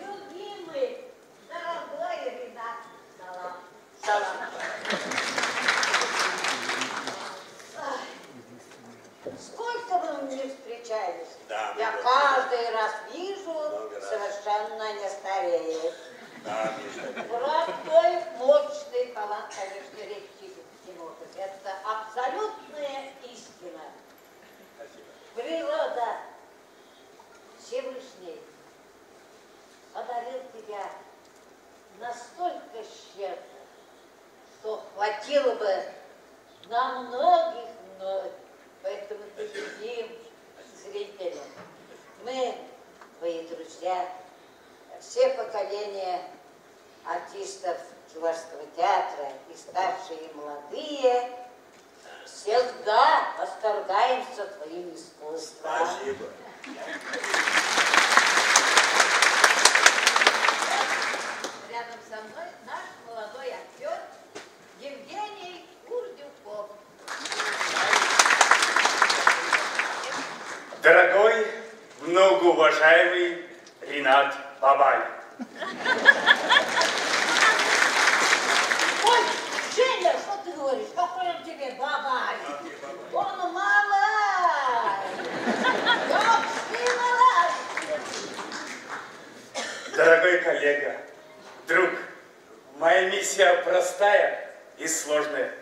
Любимый, дорогой Ринат, салам. Салам. Ай, сколько бы мы ни встречались, Да, я много. каждый раз вижу, Много раз. совершенно не стареешь. Да, не старею. Про твой мощный талант, конечно, речи не может. Это абсолютная истина. Спасибо. Природа Всевышний подарил тебя настолько щедро, что хватило бы на многих-многих. Поэтому ты любим зрителям. Мы, твои друзья, все поколения артистов Чувашского театра, и старшие, и молодые, всегда восторгаемся твоим искусством. Спасибо. Рядом со мной наш молодой актер Евгений Курдюков. Дорогой, многоуважаемый Ринат Бабай. Ой, Женя, что ты говоришь? Какой он тебе бабай? Он малай. Вообще малай. Дорогой коллега, друг, моя миссия простая и сложная.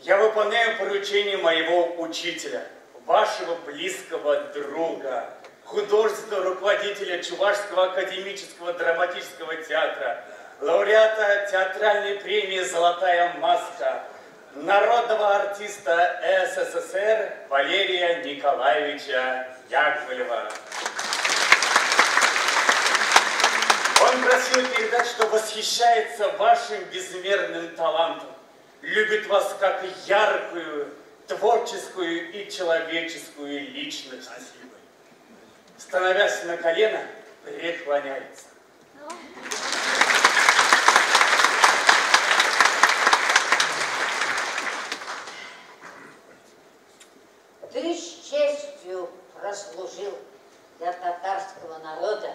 Я выполняю поручение моего учителя, вашего близкого друга, художественного руководителя Чувашского академического драматического театра, лауреата театральной премии «Золотая маска», народного артиста СССР Валерия Николаевича Яковлева. Он просил передать, что восхищается вашим безмерным талантом, любит вас как яркую, творческую и человеческую личность. Спасибо. Становясь на колено, преклоняется. Ты с честью прослужил для татарского народа,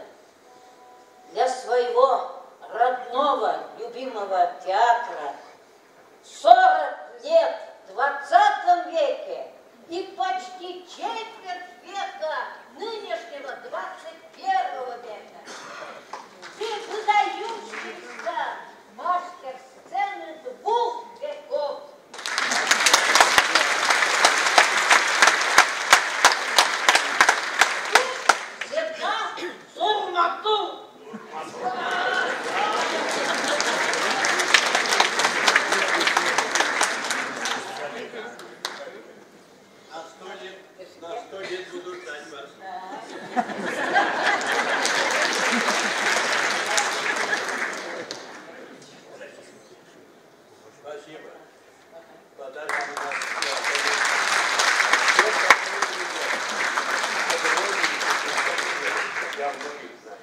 для своего родного, любимого театра 40 лет в 20 веке и почти четверть века нынешнего 21 века. Ты выдающийся мастер сцены двух веков. Ты всегда сурмату. На 100 лет буду ждать вас. Спасибо. Подарки у нас. Я многих знаю.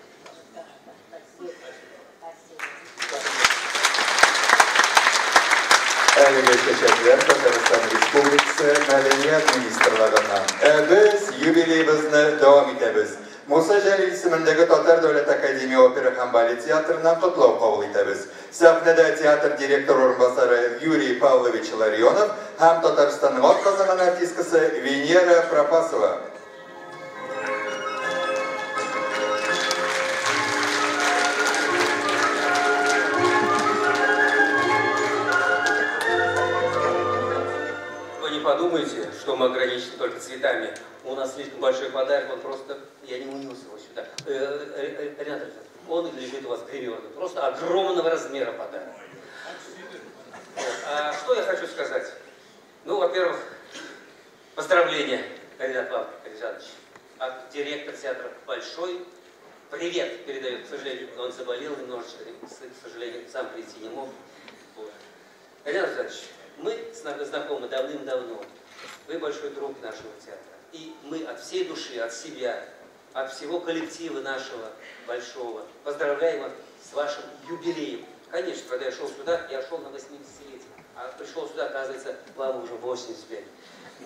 Әлеге чәчәкләр Татарстан Республикасы Мәдәният министрлыгыннан. Ә без юбилейыбызны дәвам итәбез. Муса Җәлил исемендәге Татар дәүләт академия опера һәм балет театрыннан котлау кабул итәбез. Сәхнәдә театр директоры урынбасары Юрий Павлович Ларионов һәм Татарстанның атказанган артисткасы Венера Пропасова. Вы не подумайте, что мы ограничены только цветами. цветами. У нас слишком большой подарок, он просто, я не унес его сюда. Ренат Александрович, он лежит у вас гримерный, просто огромного размера подарок. Вот. А что я хочу сказать? Ну, во-первых, поздравления, Ренат Александрович, от директора театра большой привет передает. К сожалению, он заболел немножечко, к сожалению, сам прийти не мог. Вот. Ренат Александрович, мы знакомы давным-давно. Вы большой друг нашего театра. И мы от всей души, от себя, от всего коллектива нашего большого поздравляем вас с вашим юбилеем. Конечно, когда я шел сюда, я шел на 80-летие. А пришел сюда, оказывается, вам уже 85.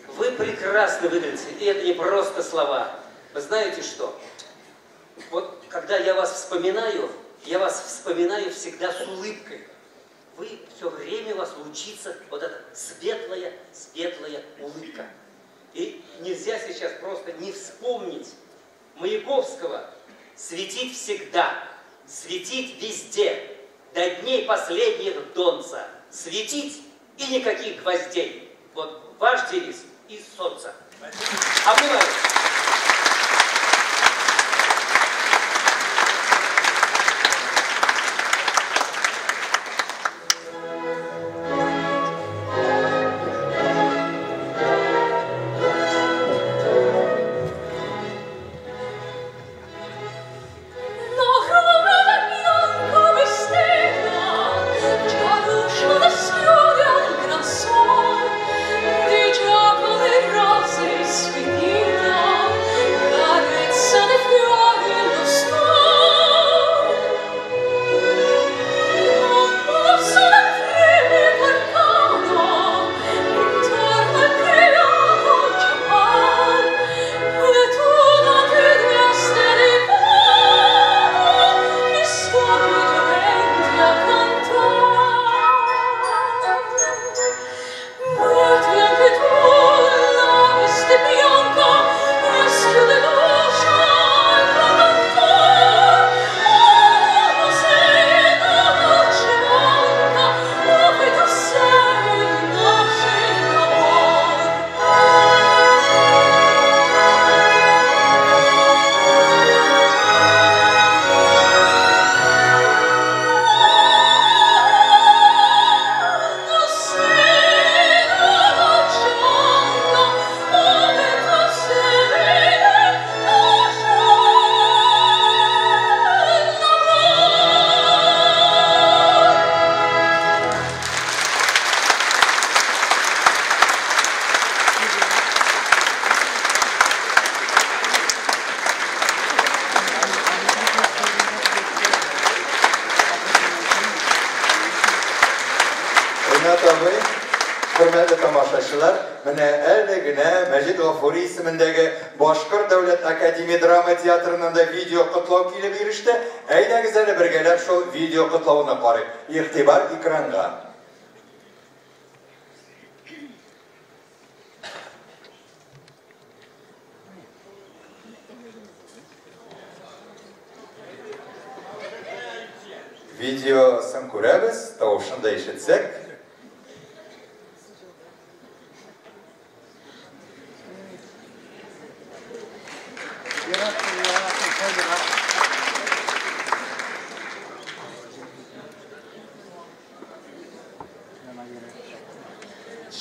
Вы прекрасно выглядите, и это не просто слова. Вы знаете что? Вот когда я вас вспоминаю всегда с улыбкой. Вы все время у вас лучится вот эта светлая, светлая улыбка. И нельзя сейчас просто не вспомнить Маяковского. Светить всегда, светить везде, до дней последних донца. Светить и никаких гвоздей. Вот ваш девиз из солнца. Обнимаю. Хөрмәтле тамашачылар, менә әле генә Мәҗит Гафури исемендәге Башкорт дәүләт академия драма театрыннан да видео котлау килеп иреште. Әйдәгез әле бергәләп шул видео котлауны карыйк. Игътибар экранга. Видеосын күрәбез, тавышын да ишетсәк.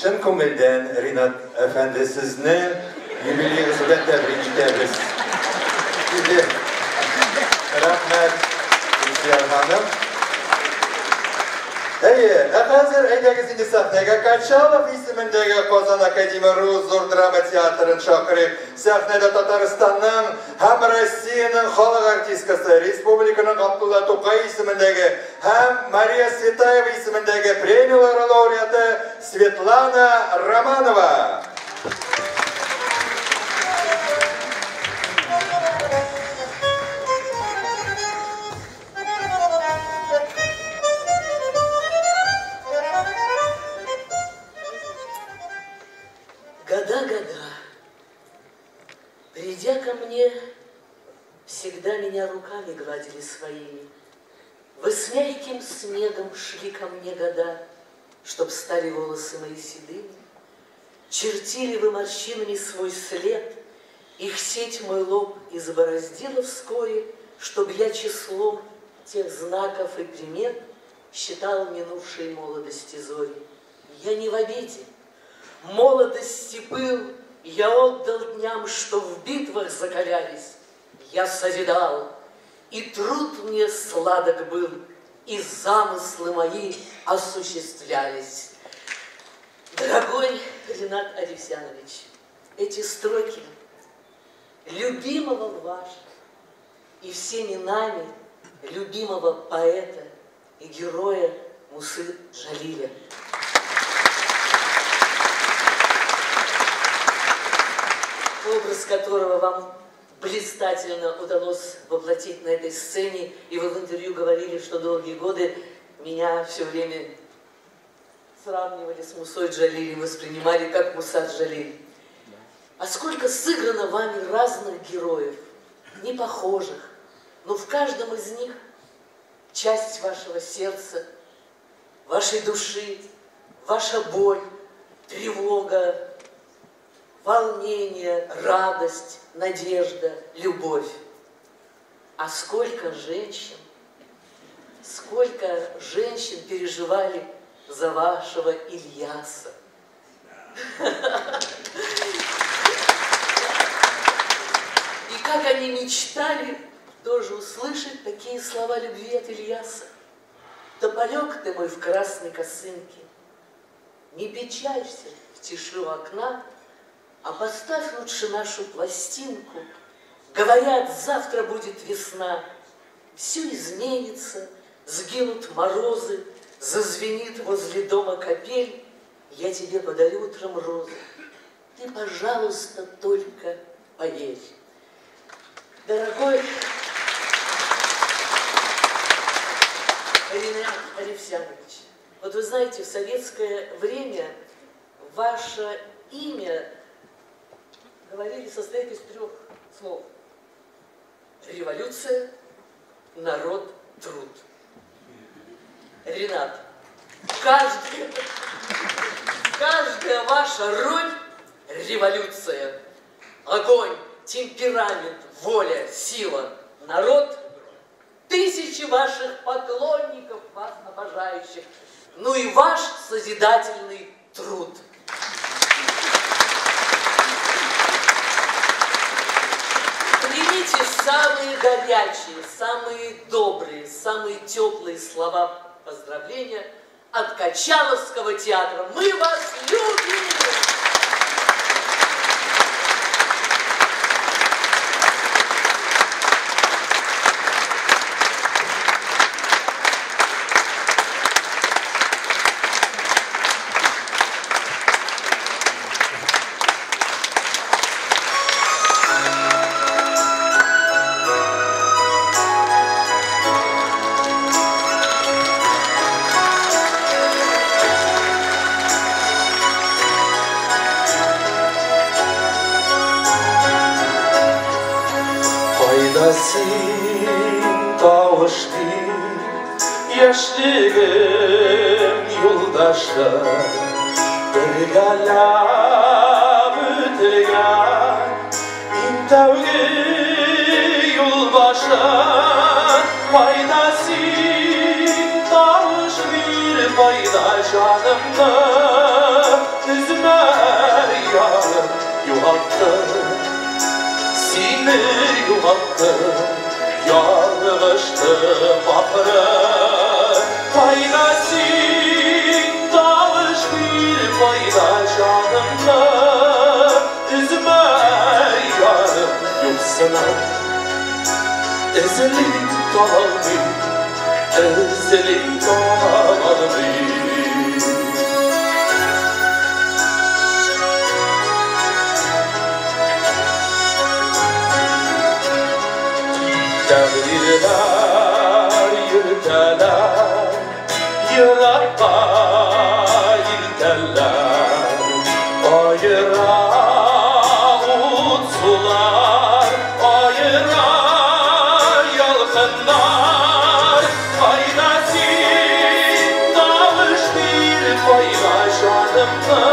Чын күңелдән, Ринат әфәнде, сезне юбилеегыз белән тәбрик итәбез. Рәхмәт, Илсөяр ханым. Әйе, ә хәзер әйдәгез инде сәхнәгә Качалов исемендәге Казан академия рус зур драма театрын чакырыйк. Сәхнәдә Татарстанның һәм Россиянең халык артисткасы, республиканың Габдулла Тукай исемендәге һәм Мария Светаева исемендәге премиялар лауреаты Светлана Романова. Года-года, придя ко мне, всегда меня руками гладили своими. Вы с мягким снегом шли ко мне года, чтоб стали волосы мои седыми. Чертили вы морщинами свой след, их сеть мой лоб избороздила вскоре, чтоб я числом тех знаков и примет считал минувшие молодости зори. Я не в обиде. Молодости пыл я отдал дням, что в битвах закалялись. Я созидал, и труд мне сладок был, и замыслы мои осуществлялись. Дорогой Ренат Арифзянович, эти строки любимого вашего и всеми нами любимого поэта и героя Мусы Джалиля. Образ которого вам блистательно удалось воплотить на этой сцене, и вы в интервью говорили, что долгие годы меня все время сравнивали с Мусой Джалилем, воспринимали как Муса Джалиль. А сколько сыграно вами разных героев, не похожих, но в каждом из них часть вашего сердца, вашей души, ваша боль, тревога, волнение, радость, надежда, любовь. А сколько женщин переживали за вашего Ильяса. И как они мечтали тоже услышать такие слова любви от Ильяса. Тополек ты мой в красной косынке, не печалься в тиши у окна, а поставь лучше нашу пластинку. Говорят, завтра будет весна, все изменится, сгинут морозы, зазвенит возле дома капель, я тебе подарю утром розы. Ты, пожалуйста, только поверь. Дорогой Ренат Арифзянович, вот вы знаете, в советское время ваше имя, говорили, состоит из трех слов. Революция, народ, труд. Ренат, каждая ваша роль – революция. Огонь, темперамент, воля, сила, народ, тысячи ваших поклонников, вас обожающих, ну и ваш созидательный труд. Примите самые горячие, самые добрые, самые теплые слова поздравления от Качаловского театра. Мы вас любим! Яшьлегем юлдашым, бергәләп үтелгән иң тәүге юлбашым. Кайда син, тавыш бир, кайда җанымны өзмә, ярым, югалттым, сине югалттым, ялгыштым ахыры. Кайда син, тавыш бир, кайда җанымны өзмә, ярым, юксынам. Эзлим табалмыйм, эзлим табалмыйм. Тәкъдирләр йөртәләр, еракка илтәләр, аера ут сулар, аера ялкыннар. Кайда син, тавыш бир, кайда җанымны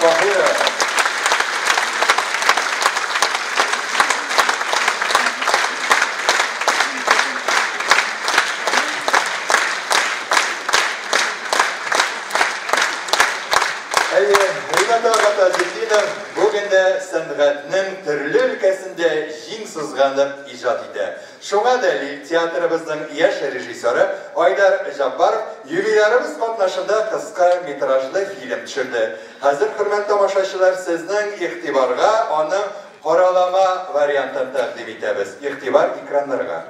Таһиров. Әйе, Ринат ага Таҗетдинов бүген дә сәнгатьнең төрле өлкәсендә җиң сызганып иҗат итә. Шуңа дәлил, театрыбызның яшь режиссеры Айдар Җаббаров юбилярыбыз катнашында кыска метражлы фильм төшерде. Хәзер, хөрмәтле тамашачылар, сезнең игътибарга аның каралама вариантын тәкъдим итәбез. Игътибар экраннарга.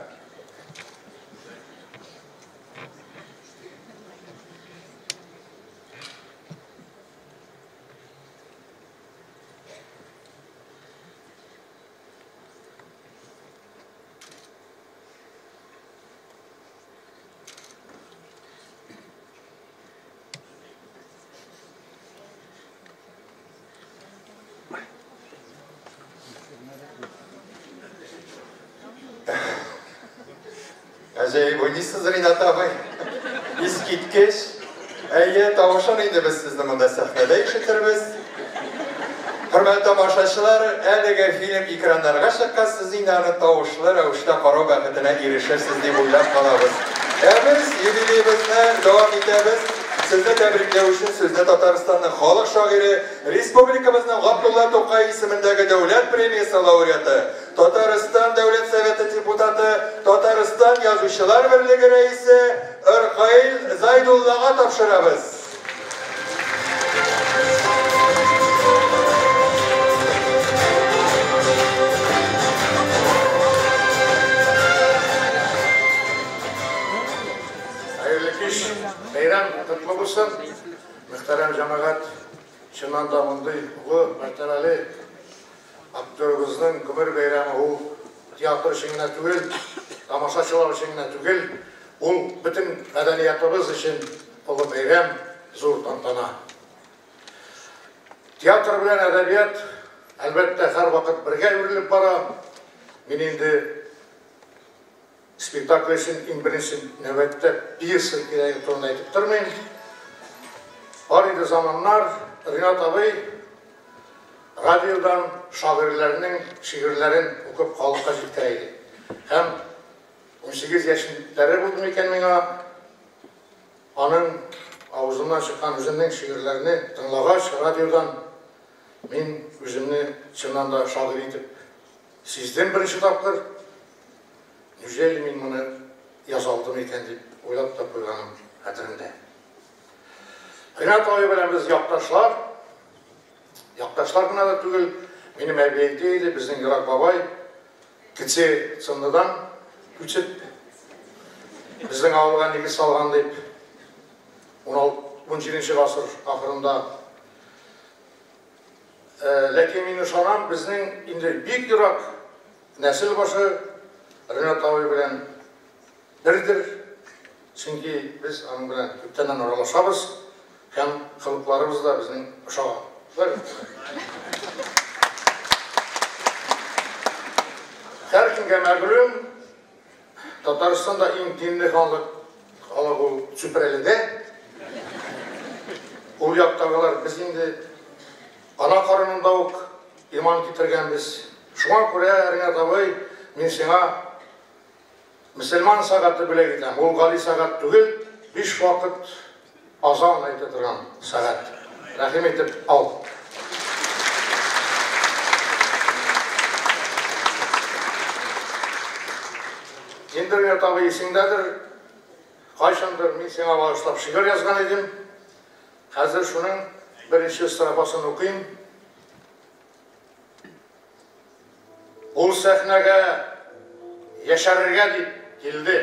Гаҗәеп уйныйсыз, Ринат абый. Искиткеч. Әйе, тавышын инде без сезне монда сәхнәдә ишетербез. Хөрмәтле тамашачылар, әлеге фильм экраннарга чыккач, сез инде аны тавышлы рәвештә карау бәхетенә ирешерсез дип уйлап калабыз. Ә без юбилеебызны дәвам итәбез. Сезне тәбрикләү өчен сүзне Татарстанның халык шагыйре, республикабызның Габдулла Тукай исемендәге дәүләт премиясе лауреаты, Татарстан Дәүләт Советы депутаты, Татарстан Язучылар берлеге рәисе Ркаил Зайдуллага тапшырабыз. Хәерле кич, бәйрәм котлы булсын. Мөхтәрәм җәмәгать, чыннан да мондый олы мәртәбәле Актерыбызның гомер бәйрәме ул театр өчен генә түгел, тамашачылар өчен генә түгел, ул бөтен мәдәниятыбыз өчен олы бәйрәм, зур тантана. Театр белән әдәбият, әлбәттә, һәрвакыт бергә үрелеп бара. Мин инде Спектакль өчен иң беренче нәүбәттә пьеса кирәге турында әйтеп тормыйм. Бар иде заманнар, Ринат абый радиодан шагыйрьләрнең шигырьләрен укып халыкка җиткерә иде. Һәм 18 яшьләре булды микән миңа, аның авызыннан чыккан үземнең шигырьләрне тыңлагач радиодан, мин үземне чыннан да шагыйрь итеп сиздем беренче тапкыр. Неужели мин моны яза алдым икән дип уйлап та куйганым хәтеремдә. Ринат абый белән без якташлар. Якташлар гына да түгел, минем әби әйтә иде, безнең ерак бабай Кече Цынныдан күчеп безнең авылга нигез салган дип 17 гасыр ахырында. Ләкин мин ышанам, безнең инде бик ерак нәсел башы Ринат абый белән бердер, чөнки без аның белән күптәннән аралашабыз һәм холыкларыбыз да безнең ошаган. Һәркемгә мәгълүм, Татарстанда иң динле халык, халык ул Чүпрәледә. Ул яктагылар без инде ана карынында ук иман китергәнбез. Шуңа күрә, Ринат абый, мин сиңа мөселман сәгате бүләк итәм. Ул гади сәгать түгел, биш вакыт азан әйтә торган сәгать. Рәхим итеп ал. Инде, Ринат абый, исеңдәдер, кайчандыр мин сиңа багышлап шигырь язган идем. Хәзер шуның беренче строфасын укыйм. Ул сәхнәгә яшәрергә дип килде.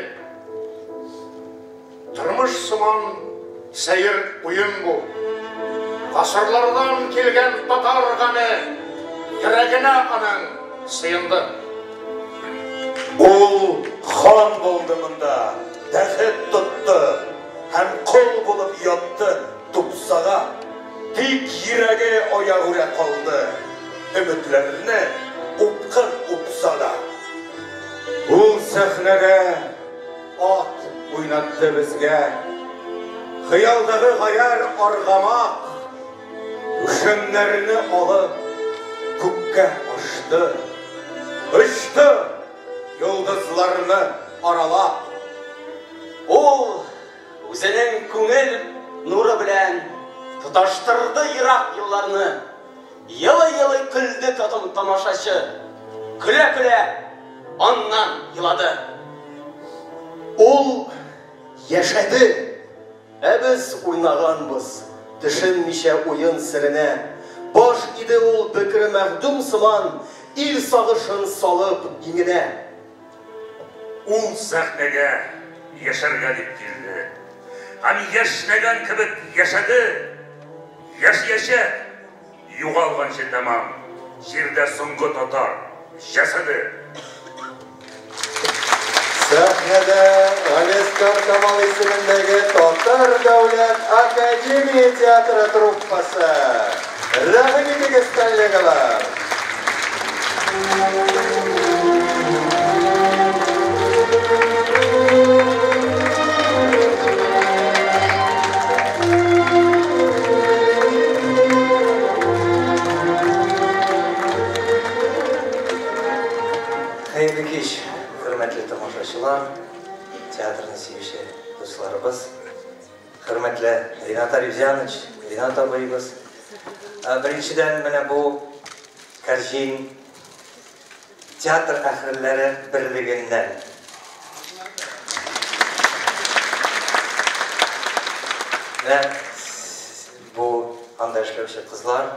Тормыш сыман сәер уен бу. Гасырлардан килгән татар гаме йөрәгенә аның сыенды. Ул хан булды монда, тәхет тотты һәм кол булып ятты тупсага. Тик йөрәге аягүрә калды, өметләрне упкын упса да. Ул сәхнәдә ат уйнатты безгә. Хыялдагы гаярь аргамак. Түшәмнәрне алып, күккә ашты. Очты йолдызларны аралап. Ул үзенең күңел нуры белән тоташтырды ерак юлларны. Елый-елый көлде тамашачы. Көлә-көлә аннан елады. Ул яшәде, ә без уйнаганбыз, төшенмичә уен серенә. Баш иде ул бөкре мәхдүм сыман, ил сагышын салып иңенә. Ул сәхнәгә яшәргә дип килде. Һәм яшьнәгән кебек яшәде. Яшиячәк, югалганчы тәмам, җирдә соңгы татар җәсәде. Сәхнәдә Галиәсгар Камал исемендәге Татар дәүләт академия театры труппасы. Рәхим итегез, коллегалар! Хәерле кич, хөрмәтле тамашачылар, театрны сөюче дусларыбыз, хөрмәтле Ринат Арифзянович, Ринат абыебыз. Беренчедән, менә бу кәрҗин театр әһелләре берлегеннән. Менә бу анда эшләүче кызлар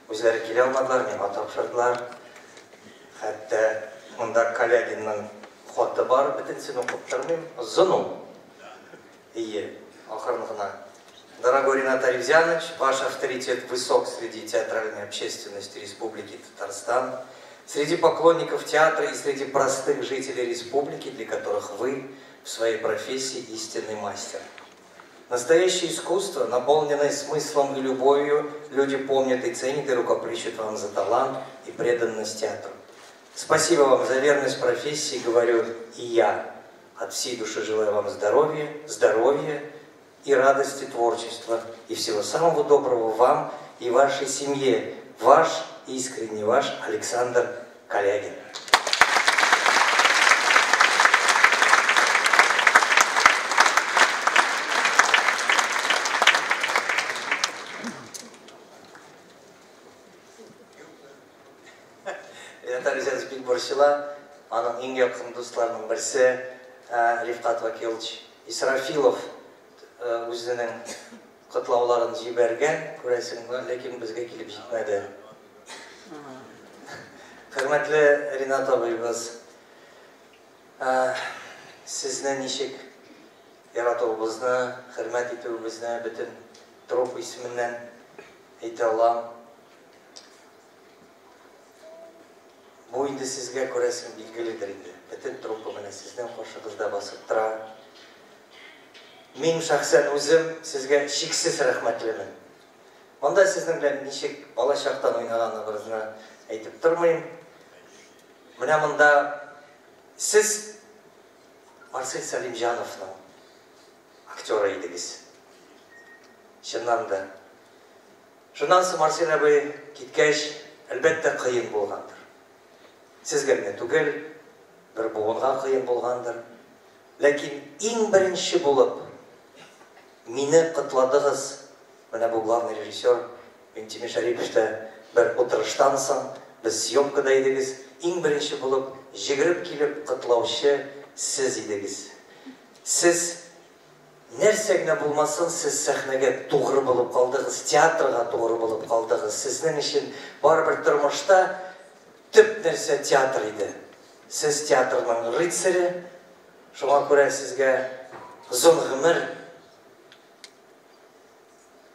үзләре килә алмадылар, миңа тапшырдылар. Хәтта монда Калягинның хаты бар, бөтенесен укып тормыйм, озын ул. Ие, ахырын гына. Дорогой Ринат Арифзянович, ваш авторитет высок среди театральной общественности Республики Татарстан, среди поклонников театра и среди простых жителей республики, для которых вы в своей профессии истинный мастер. Настоящее искусство, наполненное смыслом и любовью, люди помнят и ценят и рукоплещут вам за талант и преданность театру. Спасибо вам за верность профессии, говорю и я. От всей души желаю вам здоровья, здоровья и радости творчества, и всего самого доброго вам и вашей семье. Ваш, искренне ваш, Александр Калягин. Ринат Арифзянович бик борчыла. Аның иң якын дусларының берсе Рифкат Вакилович Исрафилов үзенең котлауларын җибәргән, күрәсең, ләкин безгә килеп җитмәде. Хөрмәтле Ринат абыебыз, сезне ничек яратуыбызны, хөрмәт итүебезне бөтен труппа исеменнән әйтә алам. Бу инде сезгә, күрәсең, билгеледер инде. Бөтен труппа менә сезнең каршыгызда басып тора. Мин шәхсән үзем сезгә чиксез рәхмәтлемен. Монда сезнең белән ничек балачактан уйнаганыбызны әйтеп тормыйм. Менә монда сез Марсель Сәлимҗановның актеры идегез. Чыннан да. Шуннан соң Марсель абый киткәч, әлбәттә, кыен булгандыр. Сезгә генә түгел, бер буынга кыен булгандыр. Ләкин иң беренче булып мине котладыгыз, менә бу главный режиссер Минтимер Шәрипов та бер утырыштан соң, без съемкада идегез, иң беренче булып җегереп килеп котлаучы сез идегез. Сез Нәрсә генә булмасын, сез сәхнәгә тугры булып калдыгыз, театрга тугры булып калдыгыз. Сезнең өчен барыбер тормышта төп нәрсә театр иде. Сез театрның рыцаре, шуңа күрә сезгә озын гомер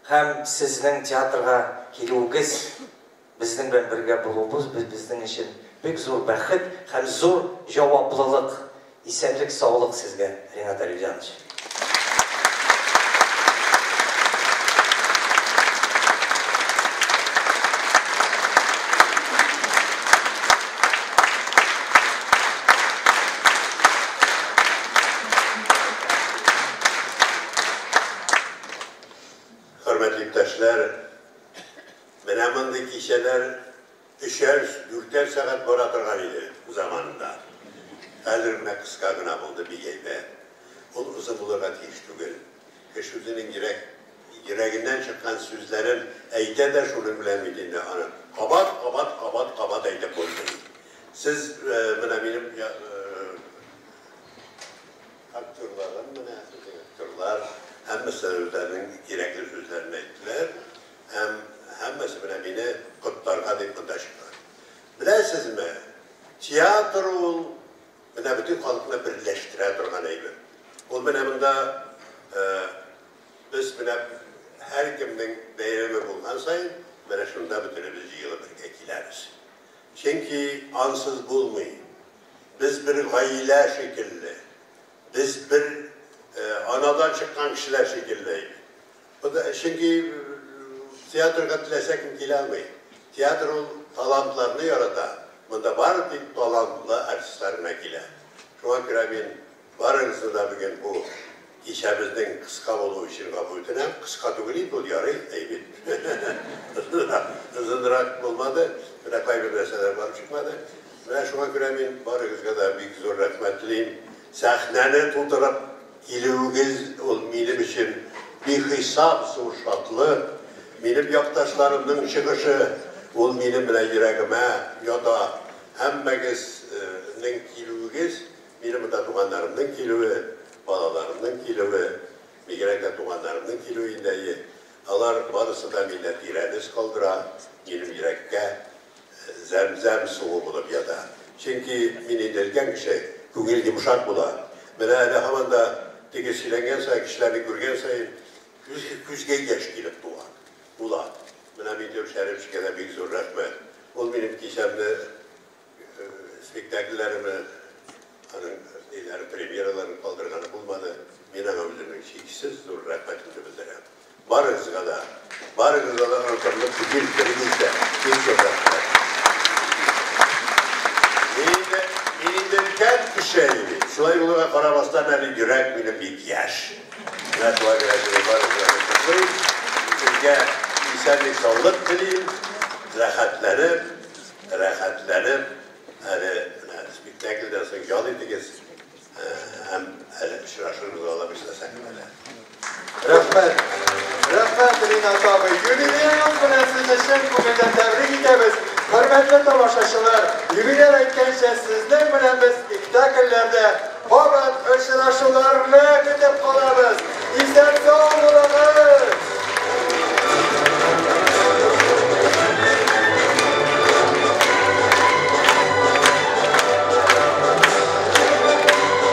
һәм сезнең театрга килүегез, безнең белән бергә булуыбыз безнең өчен бик зур бәхет һәм зур җаваплылык. Исәнлек, саулык сезгә, Ринат Алимҗанович. Хөрмәтле иптәшләр, Мондый кичәләр өчәр, дүртәр сәгать бара торган иде заманында. Хәзер менә кыска гына булды, бик әйбәт. Ул озын булырга тиеш түгел. Кеше үзенең йөрәк, йөрәгеннән чыккан сүзләрен әйтә дә шуның белән бит инде аны кабат, кабат, кабат, кабат әйтеп булмый. Сез менә минем актерларым менә, сезнең актерлар, һәммәсе үзләренең кирәкле сүзләрен әйттеләр. Һәм һәммәсе менә мине котларга дип монда чыккан. Беләсезме, театр ул менә бөтен халыкны берләштерә торган әйбер. Ул менә монда без менә һәркемнең бәйрәме булган саен менә шунда бөтенебез җыелып бергә киләбез. Чөнки ансыз булмый. Без бер гаилә шикелле. Без бер анадан чыккан кешеләр шикелле. Чөнки театрга теләсә кем килә алмый. Театр ул талантларны ярата. Монда бары тик талантлы артистлар гына килә. Шуңа күрә мин барыгызны да бүген бу кичәбезнең кыска булуы өчен гафу үтенәм. Кыска түгел инде ул, ярый, әйбәт. Озынрак булмады. Менә кайбер нәрсәләр барып чыкмады. Менә шуңа күрә мин барыгызга да бик зур рәхмәт телим. Сәхнәне тутырып килүегез ул минем өчен бихисап зур шатлык. Минем якташларымның чыгышы ул минем менә йөрәгемә ята. Һәммәгезнең килүегез, минем монда туганнарымның килүе, балаларымның килүе, бигрәк тә туганнарымның килүе инде, әйе. Алар барысы да миндә тирән эз калдыра, минем йөрәккә зәм-зәм суы булып ята. Чөнки мин инде өлкән кеше, күңел йомшак була. Менә әле һаман да теге сөйләнгән саен, кешеләрне күргән саен күзгә яшь килеп туа, була. Менә Минтимер Шәриповичка да бик зур рәхмәт. Ул минем кичәмне, спектакльләремне, аның ниләрен, премьераларын калдырганы булмады. Мин аңа үземнең чиксез зур рәхмәтемне белдерәм. Барыгызга да, барыгызга да онытырлык түгел, берегез дә. Бик зур рәхмәт. Мин инде, мин инде өлкән кеше инде. Шулай булуга карамастан, әле йөрәк минем бик яшь. Менә шулай гына сезне барыгызны да котлыйм. Сезгә исәнлек, саулык телим. Рәхәтләнеп, рәхәтләнеп, әле менә спектакльдән соң ял итегез. Һәм әле очрашырбыз, Алла бирсә, сәхнәдә. Рәхмәт. Рәхмәт, Ринат абый. Юбилеегыз белән сезне чын күңелдән тәбрик итәбез. Хөрмәтле тамашачылар, юбиляр әйткәнчә, сезнең белән без спектакльләрдә кабат очрашуларны көтеп калабыз.